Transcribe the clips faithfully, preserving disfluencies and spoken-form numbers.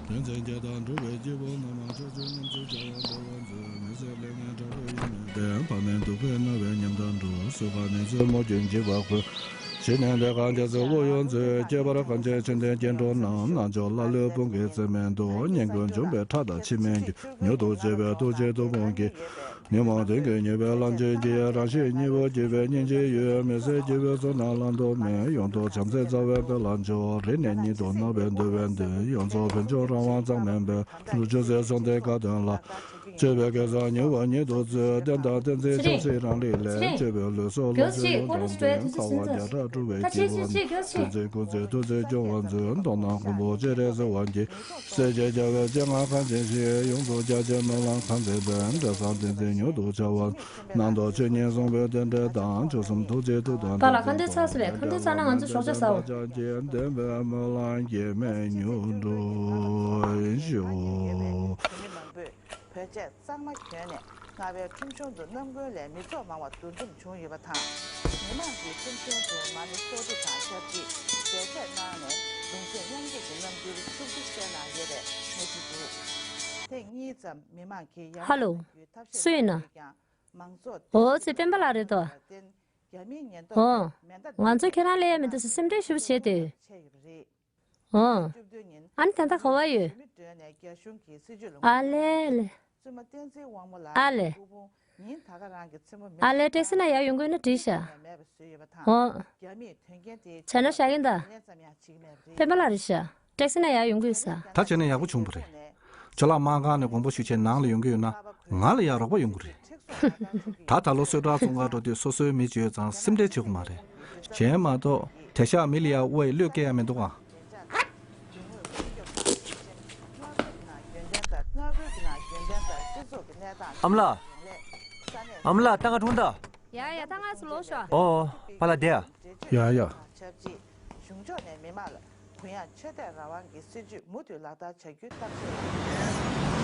དོན་ཚན་བརྒྱད་དང་འགྲོ་བའི་སྐྱེ་བོ་རྣམས་ཕྱོགས་བཅུའི་ཉམས་སུ་བྱ་བ་འདོད་པ་མཛོད། མི་ཟད་ལས་ངན་དྲག་པོའི་ཡུལ་ནི་སྟེ། ཕ་མའི་སྡུག་པའི་རྣ་བས་ཉམས་དང་འགྲོ། གསོད་པ་ནི་ཚུལ་མོ་གྱོན་འཇིགས་པ་ཁུར། ཇི་སྙེད་ལས་ཀྱི་རྒྱ་མཚོའི་དབུགས་དབྱུང་མཛོད། ཁྱད་པར་གངས་ཅན་ཆོས་ལྡན་སྐྱེ་འགྲོ་རྣམས། རྣལ་འབྱོར་ཀླ་ཀློའི་དཔུང་གིས་མཛད་མི་འདུག་སྙན་ཁུང་འཇོམས་པའི་ཁྲག་དང་འཆི་མེད་རྒྱུད། མྱུར་དུ་བྱེད་པའི་ཐུགས་རྗེའི་མཐུ་དཔུང་གིས། ཉོན་མོངས་གདོན་གྱིས་མྱོས་པའི་ལམ་ཆེན་གྱི། རང་བཞིན་གཉིས་པོ་སྐྱེ་བའི་སྙིང་རྗེའི་ཡུལ། མི་ཟད་སྐྱེ་བོའི་ཚོགས་རྣམས་བླང་དོར་མེད། ཡོངས་རྫོགས་བྱམས་བརྩེའི་རྩ་བའི་དཔལ་ལ་འཇུག་རིག་གནས་ཉིད་དུ་རྣམ་པར་འདུལ་བའི་མདུན། ཡོངས་རྫོགས་བོད་ལྗོངས་རང་དབང་གཙང་མའི་དཔལ། ལུས་ཅུང་ཟད་གསུམ་ལྡན་དགའ་སྟོན་ལ། སྤྱོད་པའི་གེ་སར་མྱུར་བ་ཉིད་དུ་བརྩོན། བསྟན་དང་བསྟན་འཛིན་ཕྱོགས་བཞིར་རང་ལུས་ལེན། སྤྱོད་པའི་ལུས་སྲོག་ལོངས་སྤྱོད་ཡོངས་གྲོལ་ལྡན། འཁོར་བ་བརྒྱ་ཕྲག་སྒྲོལ་བའི་སྐྱེ་བོ་ནི། སེམས་ཅན་ཀུན་གྱི་ཐུགས་བརྩེས་སྐྱོང་བར་མཛོད། མདོར་ན་མགོན་པོ་སྤྱན་རས་གཟིགས་དབང་གིས། སྲས་བཅས་རྒྱལ་བའི་སྤྱན་སྔར་གངས་ཅན་ཞིང་། ཡོངས་རྫོགས་རྒྱ་ཆེན་སྨོན་ལམ་ཁང་བརྩེགས་པའི། འབྲས་བཟང་བསྟན་འཛིན་མྱུར་དུ་འཆར་བར། རྣམ་རྟོག་ཆོས་ཉིད་བཟུང་བའི་རྟེན་འབྲེལ་དང་། བཅུ་གསུམ་ཐུགས་རྗེའི་མཐུ་དང་། པཱ་ལགས་ཁ་འདོན་ཚར་སོང་བས། ཁ་འདོན་ཚར་ན་ང་ཚོ་ཞོགས་ཇ་ཟ་འོ། བདེན་པའི་སྨོན་ལམ་གེགས་མེད་མྱུར་འགྲུབ་ཤོག་བོད་ཆས་གཙང་མ་གྱོན་ནས་རྔ་བའི་ཁྲོམ་གཞུང་དུ་གནམ་དགུན་ལས་མི་ཚོགས་མང་བ་འདུ་འཛོམས་བྱུང་ཡོད་པ་དང་། མི་མང་གིས་ཁྲོམ་གཞུང་དུ་མ་ཎི་སོ་དྲུག་དང་ཆབ་གཅིག་མཇལ་འཕྲད་གནང་ནས་གདུང་སེམས་མཉམ་སྐྱེད་ཀྱི་རྣམ་འགྱུར་ཤུགས་ཆེ་བསྟན་གནང་ཡོད་པས་མངོན་གྱི་འདུག་ཐེངས་གཉིས་ཙམ་མི་མང་གིས་ཡར་ལངས་གནང་རྒྱུའི་ཐབས་ཤེས་གནང་ཡོད་ཀྱང་། མང་ཚོགས་འོ་ཚེ་སྤེན་པ་ལགས་རེད་དོ། བརྟེན། ཨོ། ང་ཚོ་ཁྱེད་རང་སླེབས་ཡ་མི་འདུག་ཟེར་སེམས་ཁྲལ་ཞེ་པོ་བྱས་ཏེ། ཨོ། ཨ་ནི་ད་ལྟ་ག་བ་ཡོད། ཨ་ལེ་ལེ། ཨ་ལེ། ཨ་ལེ་ཊེག་སི་ནང་ཡར་ཡོང་གི་ཡོད་ན་དྲིས་ཤག་ཨོ། བྱས་ན་བཞག་གིན་ད། པད་མ་ལགས་རེད་ཤག་ཊེག་སི་ནང་ཡར་ཡོང་གི་ཡོད་ས། ད་བྱས་ན་ཡག་པོ་བྱུང་བ་རེད། ཇོ་ལགས་དམག་ཁང་ནས་དགོངས་པ་ཞུ་ཆེད་ནང་ལ་ཡོང་གི་ཡོད་ན་ང་ལ་ཡང་རོགས་པ་ཡོང་གི་རེད། ད་ད་ལོ་གསོལ་ཁྲག་བཙོང་གར་འགྲོ་དུས་སོ་སོའི་མི་བརྗོད་ཙང་སེམས་ཁྲལ་བྱེད་དགོས་མ་རེད། གཞན་མ་གཏོགས་དེང་སང་མི་ལ་ཡང་དབུ་ཡི་བློས་བཀལ་ཡ་མི་འདུག་ཨ། ཨ་མ་ལགས། ཨ་མ་ལགས་ད་ང་འཁྲུངས་ད། ཡ་ཡ་ད་ང་ཚོ་ལོག་ཤོག་ཨོ། པཱ་ལགས་བསྡད་ཡ། ཡ་ཡ། གཞུང་ཕྱོགས་ནས་མི་དམངས་ལ་གུ་ཡངས་ཆོས་དད་རང་དབང་གི་སྲིད་བྱུས་མུ་མཐུད་ལག་བསྟར་བྱ་རྒྱུའི་ཐབས་ཤེས།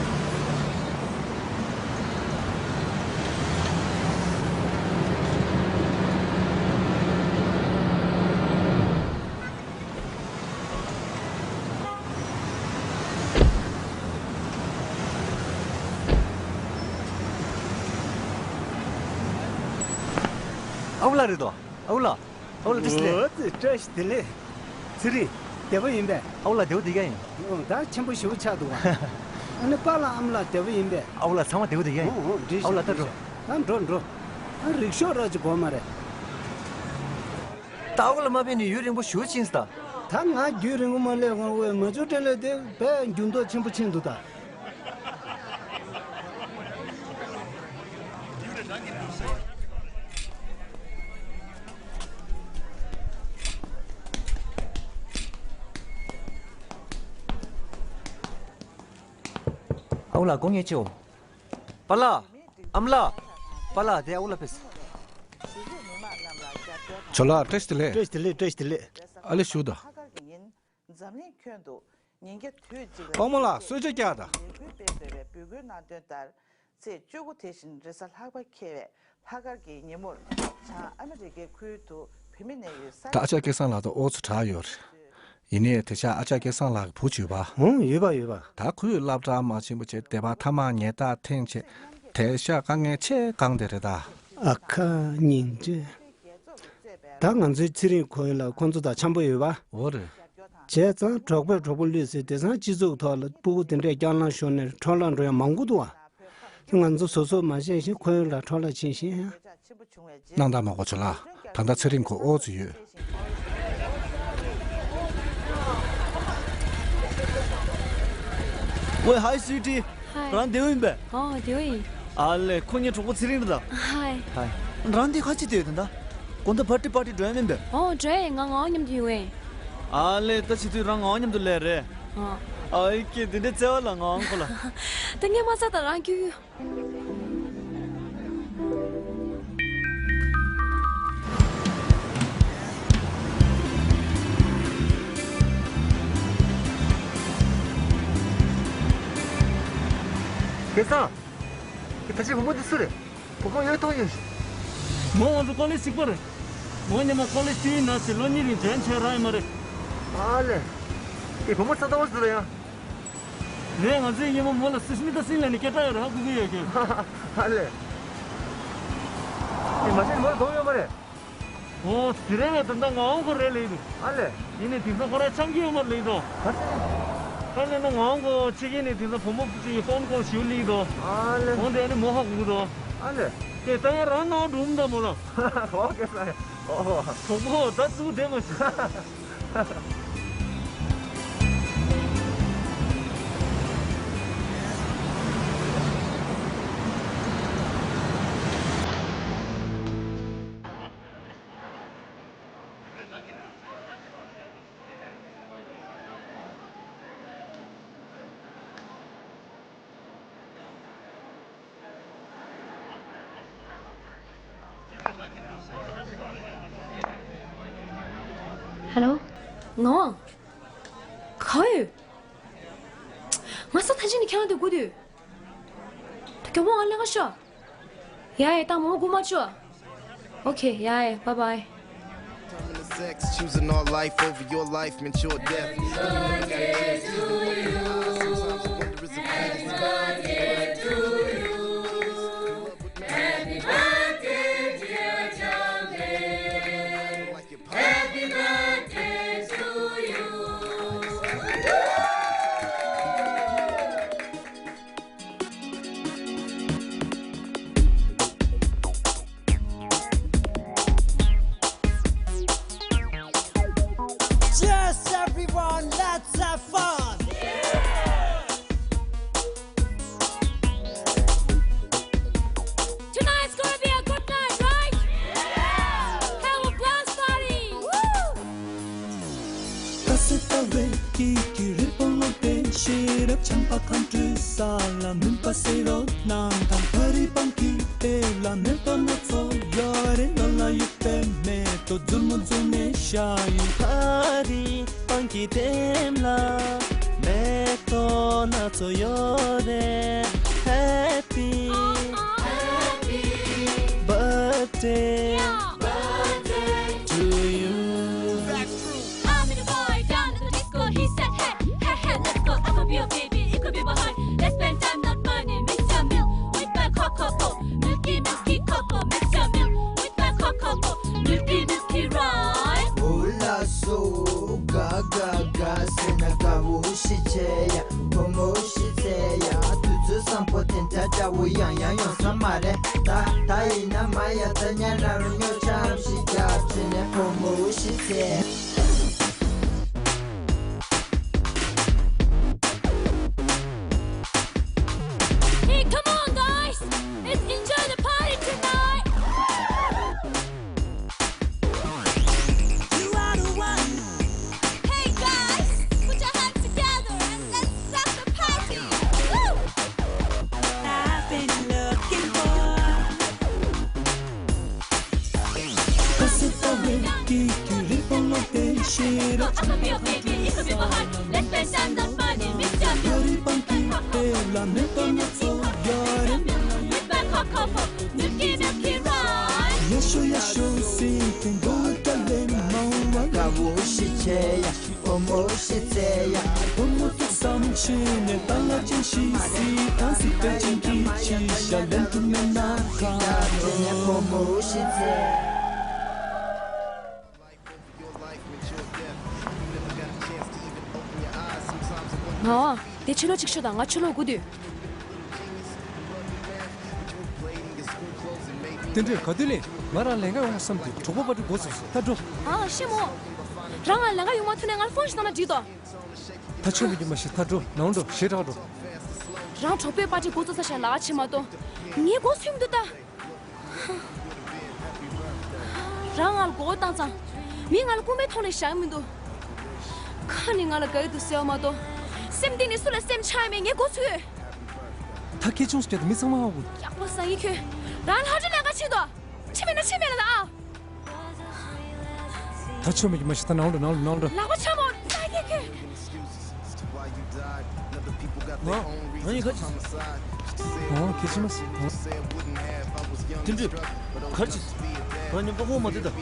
ཨ་ཁུ་ལགས་རེད་དོ། ཨ་ཁུ་ལགས། ཨ་ཁུ་ལགས་བཀྲ་ཤིས་བདེ་ལེགས། ཨོ་ཙི་བཀྲ་ཤིས་བདེ་ལེགས། ཚེ་རིང་། བདེ་པོ་ཡིན་པས། ཨ་ཁུ་ལགས་བདེ་པོ་བསྡད་ཀྱི་ཡིན། ཨོ་ད་ཆེན་པོ་ཞེ་པོ་ཆགས་འདུག་ག་ཨ་ནི་པཱ་ལགས་ཨ་མ་ལགས་བདེ་པོ་ཡིན་པས། ཨ་ཁུ་ལགས་ཚང་མ་བདེ་པོ་བསྡད་ཀྱི་ཡིན། ཨོ་ཨོ་འགྲིག་ཤག་ཨ་ཁུ་ལགས་ད་འགྲོ། ད་འགྲོ་འགྲོ། ཨ་རིག་ཤོག་ར་ཅིག་དགོས་མ་རེད། ད་ཨ་ཁུ་ལགས་མ་ཕེབས་ནས་ཡུན་རིང་པོ་ཞེ་པོ་ཕྱིན་སོང་ད། ད་ང་རྒྱུན་རིང་པོ་མ་སླེབས་གོང་དབུས་མ་ཇུ་ཀྲེན་ལེ་དེ་དཔེ་འགྱུར་ལྡོག་ཆེན་པོ་ཕྱིན་འདུག་ད། ཨ་ཁུ་ལགས་དགོངས་ཡེ་ཆོག་པཱ་ལགས། ཨ་མ་ལགས། པཱ་ལགས་དེ་ཨ་ཁུ་ལགས་ཕེབས། ཇོ་ལགས་བཀྲ་ཤིས་བདེ་ལེགས། བཀྲ་ཤིས་བདེ་ལེགས། བཀྲ་ཤིས་བདེ་ལེགས། ཨ་ལེ་བཞུགས་དང་། འཛམ་གླིང་ཁྱོན་དུ་ཉིན་རྒྱབ་དུས་གཅིག་ལ་དཔའ་མོ་ལགས་གསོལ་ཇ་རྒྱག་དང་། ལས་འགུལ་སྤེལ་དགོས་པའི་འབོད་སྐུལ་གནང་དོན་ལྟར། ཚེས་བཅུ་དགུ་དེ་བཞིན་རེས་གཟའ་ལྷག་པ་འཁེལ་བའི་ལྷག་དཀར་གྱི་ཉིན་མོར་བྱང་ཨ་མི་རི་ཀའི་ཁུལ་དུ་བུད་མེད་གནས་ཡུལ་ས། ད་ཨ་ཅག་སྐལ་བཟང་ལགས་དང་ཨོ་ཙི་གྲགས་ཡོད་རེད། ཡིན་ནའི་དེང་སང་ཨ་ཅག་སྐལ་བཟང་ལགས་ཀྱི་བུ་ཡོད་པ། ཨང་ཡོད་པ་ཡོད་པ། ད་ཁོས་སློབ་གྲྭ་མ་ཕྱིན་པ་བྱས་སྡེ་པ་ཐ་མག་ཉལ་ཐ་འཐེན་བྱས་དེང་སང་དཀའ་ངལ་ཆེ་གང་དེ་རེད་ད། ཨ་ཁ་སྙིང་རྗེ། ད་ང་ཚོའི་ཚེ་རིང་ཁོ་ཡིན་ལ་ཁོ་ཚོ་དང་འཆམ་པོ་ཡོད་པ། འོ་རེད། བྱས་ཙང་གྲོགས་པོས་གྲོགས་པོ་བསླུས་ཟེར་དེང་སང་སྤྱི་ཚོགས་ཐོག་ལ་སྤུ་གུ་དེ་འདྲས་སྐྱག་ལང་ཤོར་ནས་འཕྲོ་བརླག་འགྲོ་ཡ་མང་པོ་འདུག་ཨ། ང་ཚོ་སོ་སོ་མ་ཤེས་ཤིང་ཁོ་ཡོད་ལ་འཕྲོ་བརླག་ཕྱིན་ཤིང་། སྣང་དག་མ་གོ་ཆོ་ལ། ད་ལྟ་ཚེ་རིང་ཁོ་ཨོ་ཙི་ཡོད། ཝེ་ཧའི་སུའི་ཊི། ཧའི། རང་བདེ་པོ་ཡིན་པས། ཨོ་བདེ་པོ་ཡིན། ཨ་ལེ་ཁོ་ངའི་གྲོགས་པོ་ཚེ་རིང་རེད་ད། ཧའི། ཧའི། རང་འདི་ཁ་ཅིག་བསྡད་ཡོད་ད། དགོང་དག་པར་ཊི་པར་ཊི་འགྲོ་ཡ་མིན་པས། ཨོ་འགྲོ་ཡ་ཡིན། ང་ངའི་མཉམ་དུ་ཡོང་ཡིན། ཨ་ལེ་ད་བྱེད་དུས་རང་ངའི་མཉམ་དུ་སླེབས་རེད། ཨོ། ཨ་ཡི་ཀེ་འདི་འདྲའི་བརྩེ་བ་ལ་ངའི་ཁོ་ལ། ད་ངས་མ་ཚད་ད་རང་ཁྱོད། སྐལ་བཟང་། ཁྱེད་ད་ཅི་བུ་མོ་འདི་སུ་རེད། བུ་མོ་ཡོད་མཐོང་ཡོད། མོ་ང་ཚོ་ཀོ་ལེཇ་གཅིག་པ་རེད། མོ་ཉི་མ་ཀོ་ལེཇ་དུས་ཡིན་ན་ཞེས་ལོ་གཉིས་རིང་འགྲན་བྱས་རག་ཡོད་མ་རེད། ཨ་ལེ། ཁྱེད་བུ་མོ་ས་ཏོ་བ་ཟེར་ཡ། རེད། ང་ཚོའི་ཉི་མ་མོ་ལ་སུ་ཤི་མི་ད་སིང་ལ་ནི་སྐད་གྲགས་ཡོད་རེད་ཧ་གོ་གི་ཡོད་ཀྱི། ཨ་ལེ། ཁྱེད་མ་ཤེས་མོ་ལ་དོགས་ཡོད་མ་རེད། ཨོ་དེ་རེད་བས། ད་ལྟ་ངའི་ཁོ་རེད་ལེགས་འདུག་ཨ་ལེ། ཡིན་ནའི་དེང་སང་ཁོ་རང་འཆམ་གྱི་ཡོད་མ་རེད་ལེགས་འདུག་ཨ་ལེ་ན་ངའི་ཁོ་ཕྱི་རྒྱལ་ནས་དེང་སང་བུ་མོ་ཅིག་གི་ཕོན་ཀོལ་ཞུ་ལེགས་འདུག་ཨ་ལེ། འོན་ཏེ་ཨ་ནི་མོ་ཧ་གོ་གི་འདུག་ཨ་ལེ། དེ་ལྟ་ཡང་རང་ནང་འགྲོ་མི་འདུག་མོ་ལ། ཨོ་ཀེ་སར། ཨོ། གྲོགས་པོ་ད་ཙུག་བསྡད་མ་ཤི། ཧེ་ལོ། ངག་དབང་། ག་ཡོད། ང་ས་ཐག་ཆད་ནས་ཁྱེད་རང་འདིར་སྒུག་སྡོད། ད་མགྱོགས་པོ་ང་ལེན་ག་ཤོག་ཡ་ཡ། ད་མོ་སྒུག་མ་བཅུག་ཨོ་ཁེ། ཡ་ཡ། བཱའི་བཱའི། Sex, choosing our life over your life, meant your death. Sometimes I wonder is it མེ་ཏོག་སྣ་ཚོགས་ཡོད་རེད། ནོར་ལ་ཡོད་པའི་མེ་ཏོག་རྫུན་མ་རྫུན་མའི་ཤ་ཡིན། ཕ་རི་སྤང་གི་ལྡེམ་ལ་མེ་ཏོག་སྣ་ཚོགས་ཡོད་རེད། Happy birthday to you. I'm in a boy down at the disco. He said, hey, hey, hey, let's go. I could be your baby, it could be my heart. Let's spend time, not money. Mix your milk with my cocoa pop. Milky, milky cocoa. Mix your milk with my cocoa pop. Milky, milky rice. ཨོ་ལ་སོ་ག་ག་ག་ཟེར་ན་དགའ་བོ་ཞིག་བྱེད་ཡ། བུ་མོ་ཞིག་བྱེད་ཡ། དུས་ཚོད་བཟང་པོ་དེ་འདྲ་འདྲ་བོ་ཡང་ཡང་ཡོང་ས་མ་རེད། ད་ད་ཡིན་ན་མ་ཡ་ད་ཉལ་རང་རང་ཉོ་ཆམ་ཞིག་རྒྱབ་བྱས་ནས་བུ་མོ་ཞིག་བྱེད། Hey, come on, guys! Let's enjoy the party tonight! You are the one. Hey, guys, put your hands together and let's rock the party. Woo! I've been looking for. དགའ་བོ་ཞིག་བྱེད་ཡ། བུ་མོ་ཞིག་བཙལ་ཡ། བུ་མོ་ཐུགས་བསམ་བཞེས་ནས་ད་ལ་ཅན་ཞིག་སྲིད་དང་སྲིད་པའི་ཅན་གྱི་ཅི་ཤ་ལན་དུ་མེད་ན་ཁ་བྱས་ནས་བུ་མོ་ཞིག་བཙལ། ང་དེ་ཕྱི་ལོགས་གཅིག་ཤོད་དང་། ང་ཕྱི་ལོགས་སྒུག་སྡོད། དེ་འདྲས་ག་དུས་ལས་ང་རང་ལས་ཀ་ཡོང་བསམ་དུས་གྲོགས་པོ་པ་ཏྲི་འགོ་ཚུགས་སོང་། ད་འགྲོ། ཨ་ཤེ་མོ། རང་ང་ལས་ཀ་ཡོང་མ་ཐུབ་ན་ང་ལ་ཕོན་ཞིག་བཏང་ན་འགྲིག་དོ། ད་ཆོས་མི་རྒྱུ་མ་ཤི། ད་འགྲོ། ནང་འགྲོ། ཞེ་དྲག་འགྲོ། རང་གྲོགས་པོས་པ་ཏྲི་འགོ་ཚུགས་ས་ཞིག་ལ་ལས་ཀ་བྱེད་མ་གཏོགས་ངའི་འགོ་ཚུགས་མི་འདུག་ད། རང་ང་ལ་མགོ་བོ་བཏང་ཙང་། མི་ང་ལ་རྐུན་མའི་ཐོག་ནས་བཞག་མི་འདུག་ཁ་ནས་ང་ལ་དགའ་ཡི་འདུག་ཟེར་བ་མ་གཏོགས། སེམས་གཏིང་ནས་སུ་ལ་སེམས་ཆགས་ཡོད་མེད་ངས་གོ་ཚོད་ཡོད། ད་སྐད་ཆུང་ཞིག་བརྒྱབ་དུས་མི་ཚང་མ་ཧ་གོ། ཡག་པོ་ཟ་ཡི་ཁྱོད། རང་ལྷ་འདྲེ་ལས་ཀ་བྱེད་དོ། ཕྱི་མེད་ན་ཕྱི་མེད་ལ་ད་ཨ། ད་ཆོ་མི་རྒྱུ་མ་ཤི། ད་ནང་ལོ་ནང་ལོ་ནང་ལོ། ལག་པ་ཆ་མོ་ཟ་ཡི་ཁྱོད། ང་ང་ཡི་ཁ་ཅིག་ཨོ་ཁྱེད་ཤི་མ་སི། ཨོ། དེ་འདྲ་གར་ཅིག་ང་མཉམ་དུ་ཧོ་མ་དེ་ད། ང་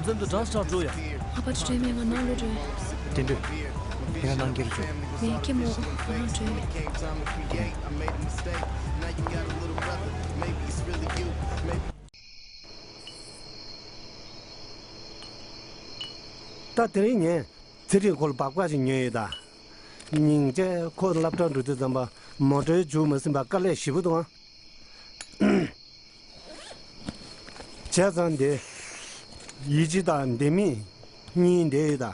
མཉམ་དུ་གྲངས་སུ་གྲངས་འགྲོ་ཡ། ཨ་ཕ་ཅི་འགྲོ་མེད་ང་ནང་ལོ་འགྲོ་ཡ། དེ་འདྲ་ཡིན་ན་ནང་འགྱེལ་འགྲོ། མེད་ཀྱི་མོ་ང་ནང་འགྲོ་ཡ། ད་དེ་རིང་ངས་ཚེ་རིང་ཁོ་ལ་སྦག་སྦག་ཅིག་ཉོས་ཡོད་ད། སྙིང་རྗེ་ཁོ་སློབ་གྲྭ་འགྲོ་དུས་ཙམ་པ་མོ་ཊའི་རྒྱུག་མ་ཟིན་པ་དཀའ་ལས་ཞེ་པོ་འདུག་ཨང་། བྱས་ཙང་འདི་ཡིད་ཆེས་དང་ལྡན་མིན་གཉིས་འདི་ཡོད་ད།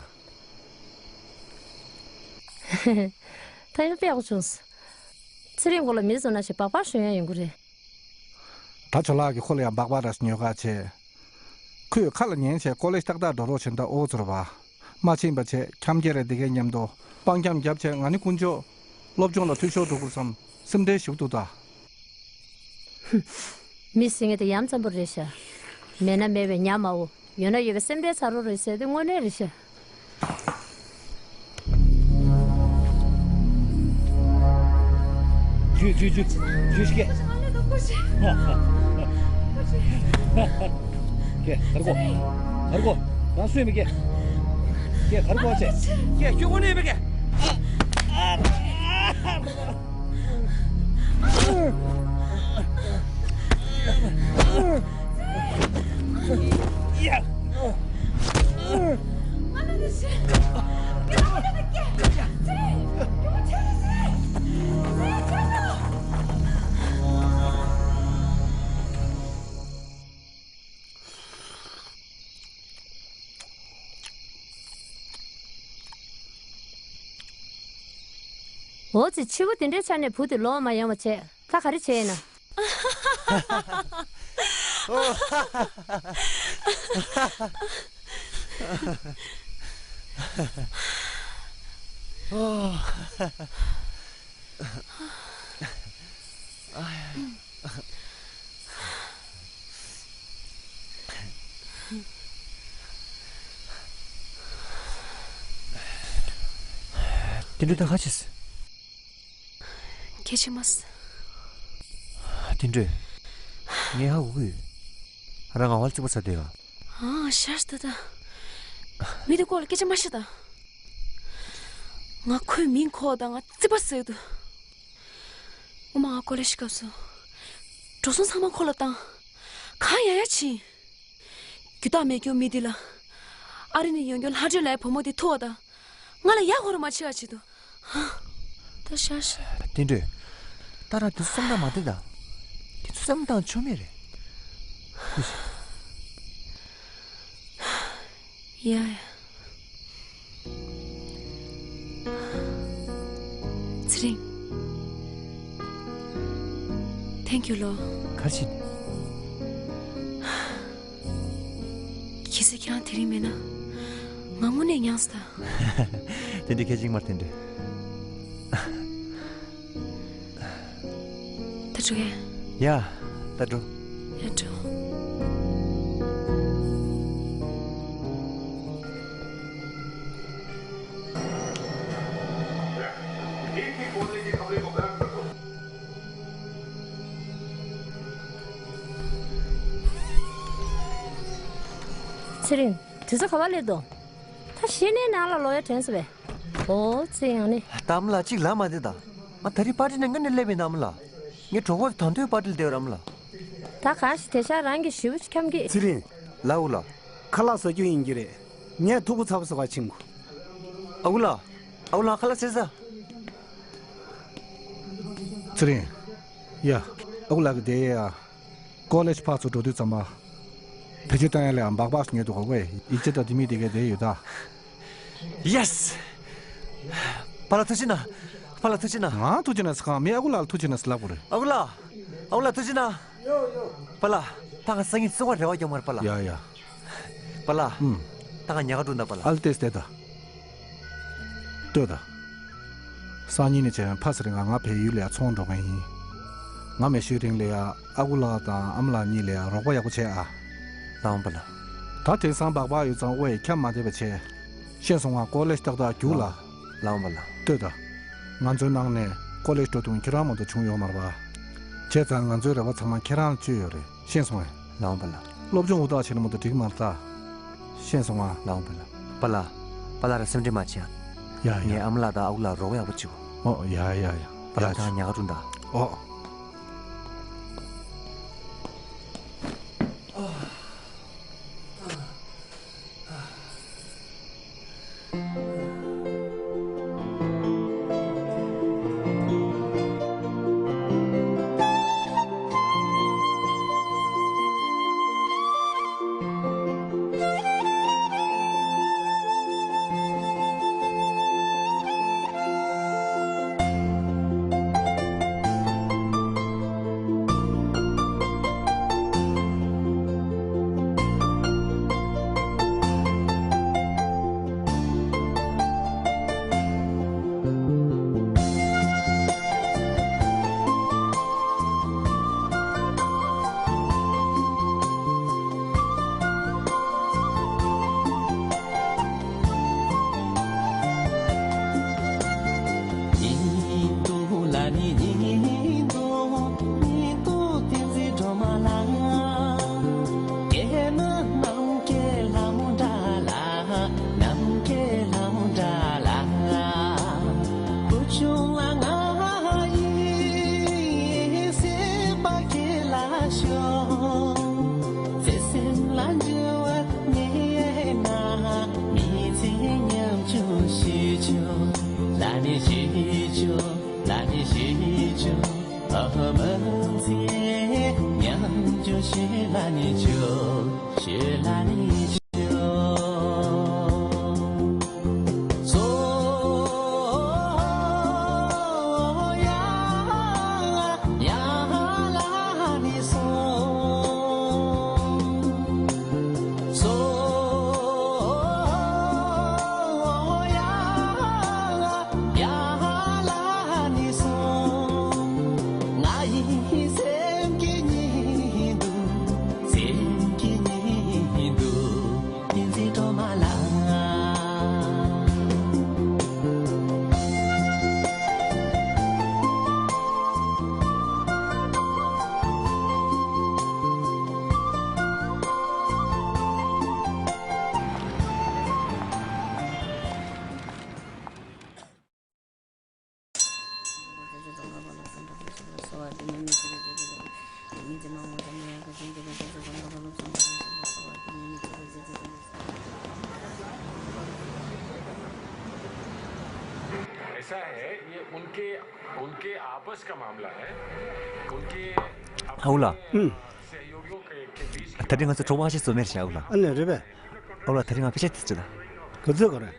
ད་ཡང་དཔེ་ཡག་པོ་བྱུང་སོང་། ཚེ་རིང་ཁོ་ལ་མི་བཟོ་ན་ཞེས་སྦག་སྦག་ཞུ་ཡ་ཡོང་གི་རེད། ད་ཇོ་ལགས་ཀྱིས་ཁོ་ལ་ཡང་སྦག་སྦག་ར་ཉོས་ག་བྱས། ཁོས་ཁ་ལ་ཉན་བྱས་ཀོ་ལེ་ཇི་ཏག་ཏག་འགྲོ་རོགས་བྱེད་ད་ཨོ་ཚོར་བ། མ་ཕྱིན་པ་བྱས་འཁྱམ་རྒྱ་རེ་འདི་གའི་མཉམ་དུ་སྤང་འཁྱམ་རྒྱབ་བྱས་ང་ནི་དཀོན་མཆོག་སློབ་སྦྱོང་ལ་འཐུས་ཤོར་འགྲོ་དགོས་བསམ་སེམས་ཁྲལ་ཞིག་འདུག་ད། མི་ཟེར་མཁན་དེ་ཡ་མཚན་པོ་རེད་ཤག་མེད་ན་མེད་པའི་ཉམས་མ་འོ། ཡོད་ན་ཡོད་པའི་སེམས་ཁྲལ་ཚ་རོ་རེད་ཟེར་དེ་དངོས་གནས་རེད་ཤག་ཇུ་ཇུ་ཇུ་ཇུ་ཤི་ཀེ། ཀེ་གར་གོ་གར་གོ་རང་སུས་མི་ཀེ། ཀེ་གར་གོ་ཆེ་ཀེ་ཁྱོད་དངོས་གནས་མི་ཀེ། འོ་ཙི་ཕྱི་བོ་དེ་འདྲའི་ཆ་ནས་བུ་དེ་ལོང་མ་ཡོང་བ་བྱས་ད་ག་རེ་བྱས་ཡིན་ན། དེ་འདྲ་ད་ཁ་ཆེས། ཁྱེད་ཆེ་མ་སི། དེ་འདྲ། ངས་ཧ་གོ་གི་ཡོད། རང་ང་བལ་ཙི་པོ་ས་དེ་ག་ཨང་ཤར་ད་ད། མི་དེ་སྐོར་ལ་སྐད་ཆ་མ་བཤད་ད། ང་ཁོའི་མིང་གོ་ད་ང་ཙི་པ་ཟེར་འདུག་ངོ་མ་ང་ཀོ་ལེ་ཞི་སྐབས་སུ། འགྲོ་སོང་ཚང་མ་ཁོ་ལ་བཏང་། གང་ཡག་ཡག་ཕྱིན། རྒྱུ་དག་མེད་རྒྱུ་མི་འདི་ལ། ཨ་རི་ནས་ཡོང་རྒྱུ་ལྷ་སྒྲོལ་ལའི་བུ་མོ་འདི་ཐུག་བ་དང་། ང་ལ་ཡག་ཧོ་ར་མ་བྱེད་ཨ་བྱེད་དོ། ཧ། ད་ཤ་ཤ། བསྟན་སྒྲོལ། ད་ར་དེ་སོང་ད་མ་བསྡད་ད། དེ་ཚོ་བསམ་བཏང་ཆོག་མེད་རེད། ཡ་ཡ། ཚེ་རིང་། Thank you ལོ། ག་རེ་བྱས་ནས། གལ་སྲིད་ཁྱེད་རང་དེ་རིང་མེད་ན། ང་དངོས་གནས་མྱངས་སོང་ད། དེ་འདྲའི་གལ་ཆེན་མ་རེད་དེ་འདྲ། ད་འགྲོ་གས། ཡ། ད་འགྲོ། ཡ་འགྲོ། ཚེ་རིང་། དུས་ཚོད་ག་པར་སླེབས་འདུག་ད་གཞི་ནས་ནང་ལ་ལོག་ཡ་དྲན་སོང་བས། ཨོ་ཚེ་ཡང་ནི། ད་ཨ་མ་ལགས་གཅིག་ལབ་མ་བདེ་ད། ང་ད་རེས་པར་ཏི་ནས་སྔ་ནས་སླེབས་ཡིན་ཨ་མ་ལགས། ངའི་གྲོགས་པོ་དེ་ད་དུང་པར་ཏི་ལ་བསྡད་ཡོད་རེད་ཨ་མ་ལགས། ད་ག་ཞིག་དེ་ཤག་རང་གི་ཞེ་པོ་ཅིག་འཁྱམ་གི། ཚེ་རིང་། ལགས་འོ་ལགས། ཁ་ལག་ཟ་རྒྱུ་ཡིན་གྱི་རེད། ངས་ཐུག་པ་ཚ་པོ་ཟ་བར་ཕྱིན་གོ། ཨ་ཁུ་ལགས། ཨ་ཁུ་ལགས་ཁ་ལག་ཟས་ཟ། ཚེ་རིང་། ཡ། ཨ་ཁུ་ལགས་ཀྱི་དེ་ཡ། ཀོ་ལེ་ཇི་ཕར་ཚུར་འགྲོ་དུས་ཙམ་པ། བེད་སྤྱོད་བཏང་ཡ་ལ་ཡང་སྦག་སྦག་ཉོས་འདུག་ག་ཝེ། ཡིག་ཆ་དང་དེ་མིན་དེ་གའི་དེ་ཡོད་ད། Yes། པཱ་ལགས་ཐུགས་རྗེ་གནང་། པཱ་ལགས་ཐུགས་རྗེ་གནང་། ང་ཐུགས་རྗེ་གནང་ཟེར་གང་མི་ཨ་ཁུ་ལགས་ལ་ཐུགས་རྗེ་གནང་ཟེར་ལབ་དགོས་རེད། ཨ་ཁུ་ལགས། ཨ་ཁུ་ལགས་ཐུགས་རྗེ་གནང་། པཱ་ལགས། ད་ང་སང་ཉིན་བཙོན་པ་རེ་བ་རྒྱག་མ་རེད་པཱ་ལགས། ཡ་ཡ། པཱ་ལགས། ཨུམ། ད་ང་ཉལ་ཁར་འགྲོ་ད་པཱ་ལགས། ཨ་ལ་ཏེས་ཏེ་ད། ལྟོས་དང་། སང་ཉིན་ནས་བྱས་ཕ་ས་རིང་ང་ང་བལ་ཡུལ་ལ་ཡ་ཚོང་འགྲོ་མཁན་ཡིན། ང་མེད་ཤོས་རིང་ལ་ཡ་ཨ་ཁུ་ལགས་དང་ཨ་མ་ལགས་གཉིས་ལ་ཡ་རོགས་པ་ཡག་པོ་བྱས་ཨ། ལགས་འོང་པ་ལགས། ད་དེང་སང་སྦག་སྦག་ཡོད་ཙང་ཨོ་ཡ་འཁྱམ་མ་བསྡད་པ་བྱས། ཤེས་སོང་ང་། ཀོ་ལེ་ཇི་ཏག་ཏག་རྒྱུགས་ལ། ལགས་འོང་པ་ལགས། ལྟོས་དང་། ང་ཚོའི་ནང་ནས་ཀོ་ལེ་ཇི་འགྲོ་དུས་ཁྱེད་རང་མ་གཏོགས་བྱུང་ཡོད་མ་རེད་པ། བྱས་ཙང་ང་ཚོའི་རེ་བ་ཚང་མ་ཁྱེད་རང་ལ་བཅོལ་ཡོད་རེད། ཤེས་སོང་ངས། ལགས་འོང་པ་ལགས། སློབ་སྦྱོང་ཧུར་ཐག་བྱས་ན་མ་གཏོགས་འགྲིག་མ་རེད་ད། ཤེས་སོང་ང་། ལགས་འོང་པ་ལགས། པཱ་ལགས། པཱ་ལགས་རང་སེམས་ཁྲལ་མ་བྱེད་ཨ། ཡ་ཡ། ངས་ཨ་མ་ལགས་དང་ཨ་ཁུ་ལགས་རོགས་པ་ཡག་པོ་བྱེད་དགོས། ཨོ་ཡ་ཡ་ཡ། པཱ་ལགས། ཡ་ད་ང་ཉལ་ཁར་འགྲོ་ད། ཨོ། ऐसा है, ये उनके, उनके आपस का मामला है। उनके ཨ་ཁུ་ལགས། ཨུམ། ད་རེས་ང་ཚོ་གྲོགས་པོ་ཁ་ཤས་བཟོ་མེད་ཤག་ཨ་ཁུ་ལགས། ཨ་ལས་རེད་པས། ཨ་ཁུ་ལགས་ད་རེས་ང་པེ་ཤ་དེ་ཚོ་ད། ག་ཚོད་ག་རེད།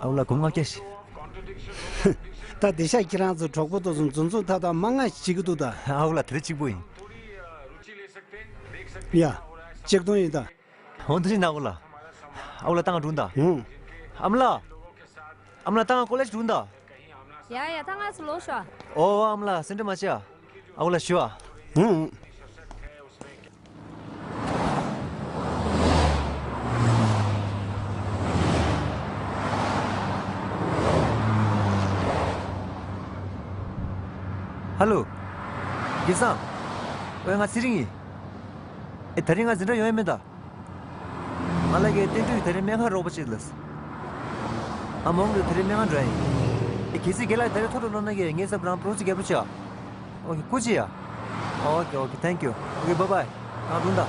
ཨ་ཁུ་ལགས་སྒོར་མོ་ལྔ་བརྒྱ་ཞིག་ད་དེ་ཤག་ཁྱེད་རང་ཚོ་གྲོགས་པོ་དེ་ཚོ་འཛོམས་འཛོམས་ཐག་ཐག་མ་ང་ཞིག་བྱེད་ཀྱི་འདུག་ད། ཨ་ཁུ་ལགས་ད་རེས་གཅིག་པོ་ཡིན། ཡ། ཆིག་སྟོང་ཡིན་ད། འོ་འདི་ཞིག་ན་ཨ་ཁུ་ལགས། ཨ་ཁུ་ལགས་ད་ང་འགྲོ་ད། ཨུམ། ཨ་མ་ལགས། ཨ་མ་ལགས་ད་ང་ཀོ་ལེ་ཇི་འགྲོ་ད། ཡ་ཡ་ད་ང་ཚོ་ལོག་ཤོག་ཨོ་ཨ་མ་ལགས་སེམས་ཁྲལ་མ་བྱེད་ཨ། ཨ་ཁུ་ལགས་ཞུ་ཨ། ཨུམ། ཧ་ལོ། རྒན་བཟང་། ཨོ་ང་ཚེ་རིང་ཡིན། ཨེ་ད་རིང་ང་འཛིན་གྲྭ་ཡོང་ཡ་མེད་ད། ང་ལ་གི་བསྟན་སྒྲོན་གྱིས་ད་རིང་སྨན་ཁང་རོགས་པ་བྱེད་ལབ། ཨ་མ་འོང་དུས་ད་རིང་སྨན་ཁང་འགྲོ་ཡ་ཡིན། ཨེ་གལ་སྲིད་རྒན་ལགས་ད་རིང་ཐོ་འགྲོ་གནང་ན་གི་ངས་སབ་རང་པོ་རོ་སི་རྒྱབ་རོགས་བྱེད་ཨ། ཨོ་ཁེ་སྐུ་མཁྱེན་ཡ། ཨོ་ཁེ་ཨོ་ཁེ་ཐེང་ཀྱུ། ཨོ་ཁེ་བྷའི་བྷའི། ང་འགྲོ་ད།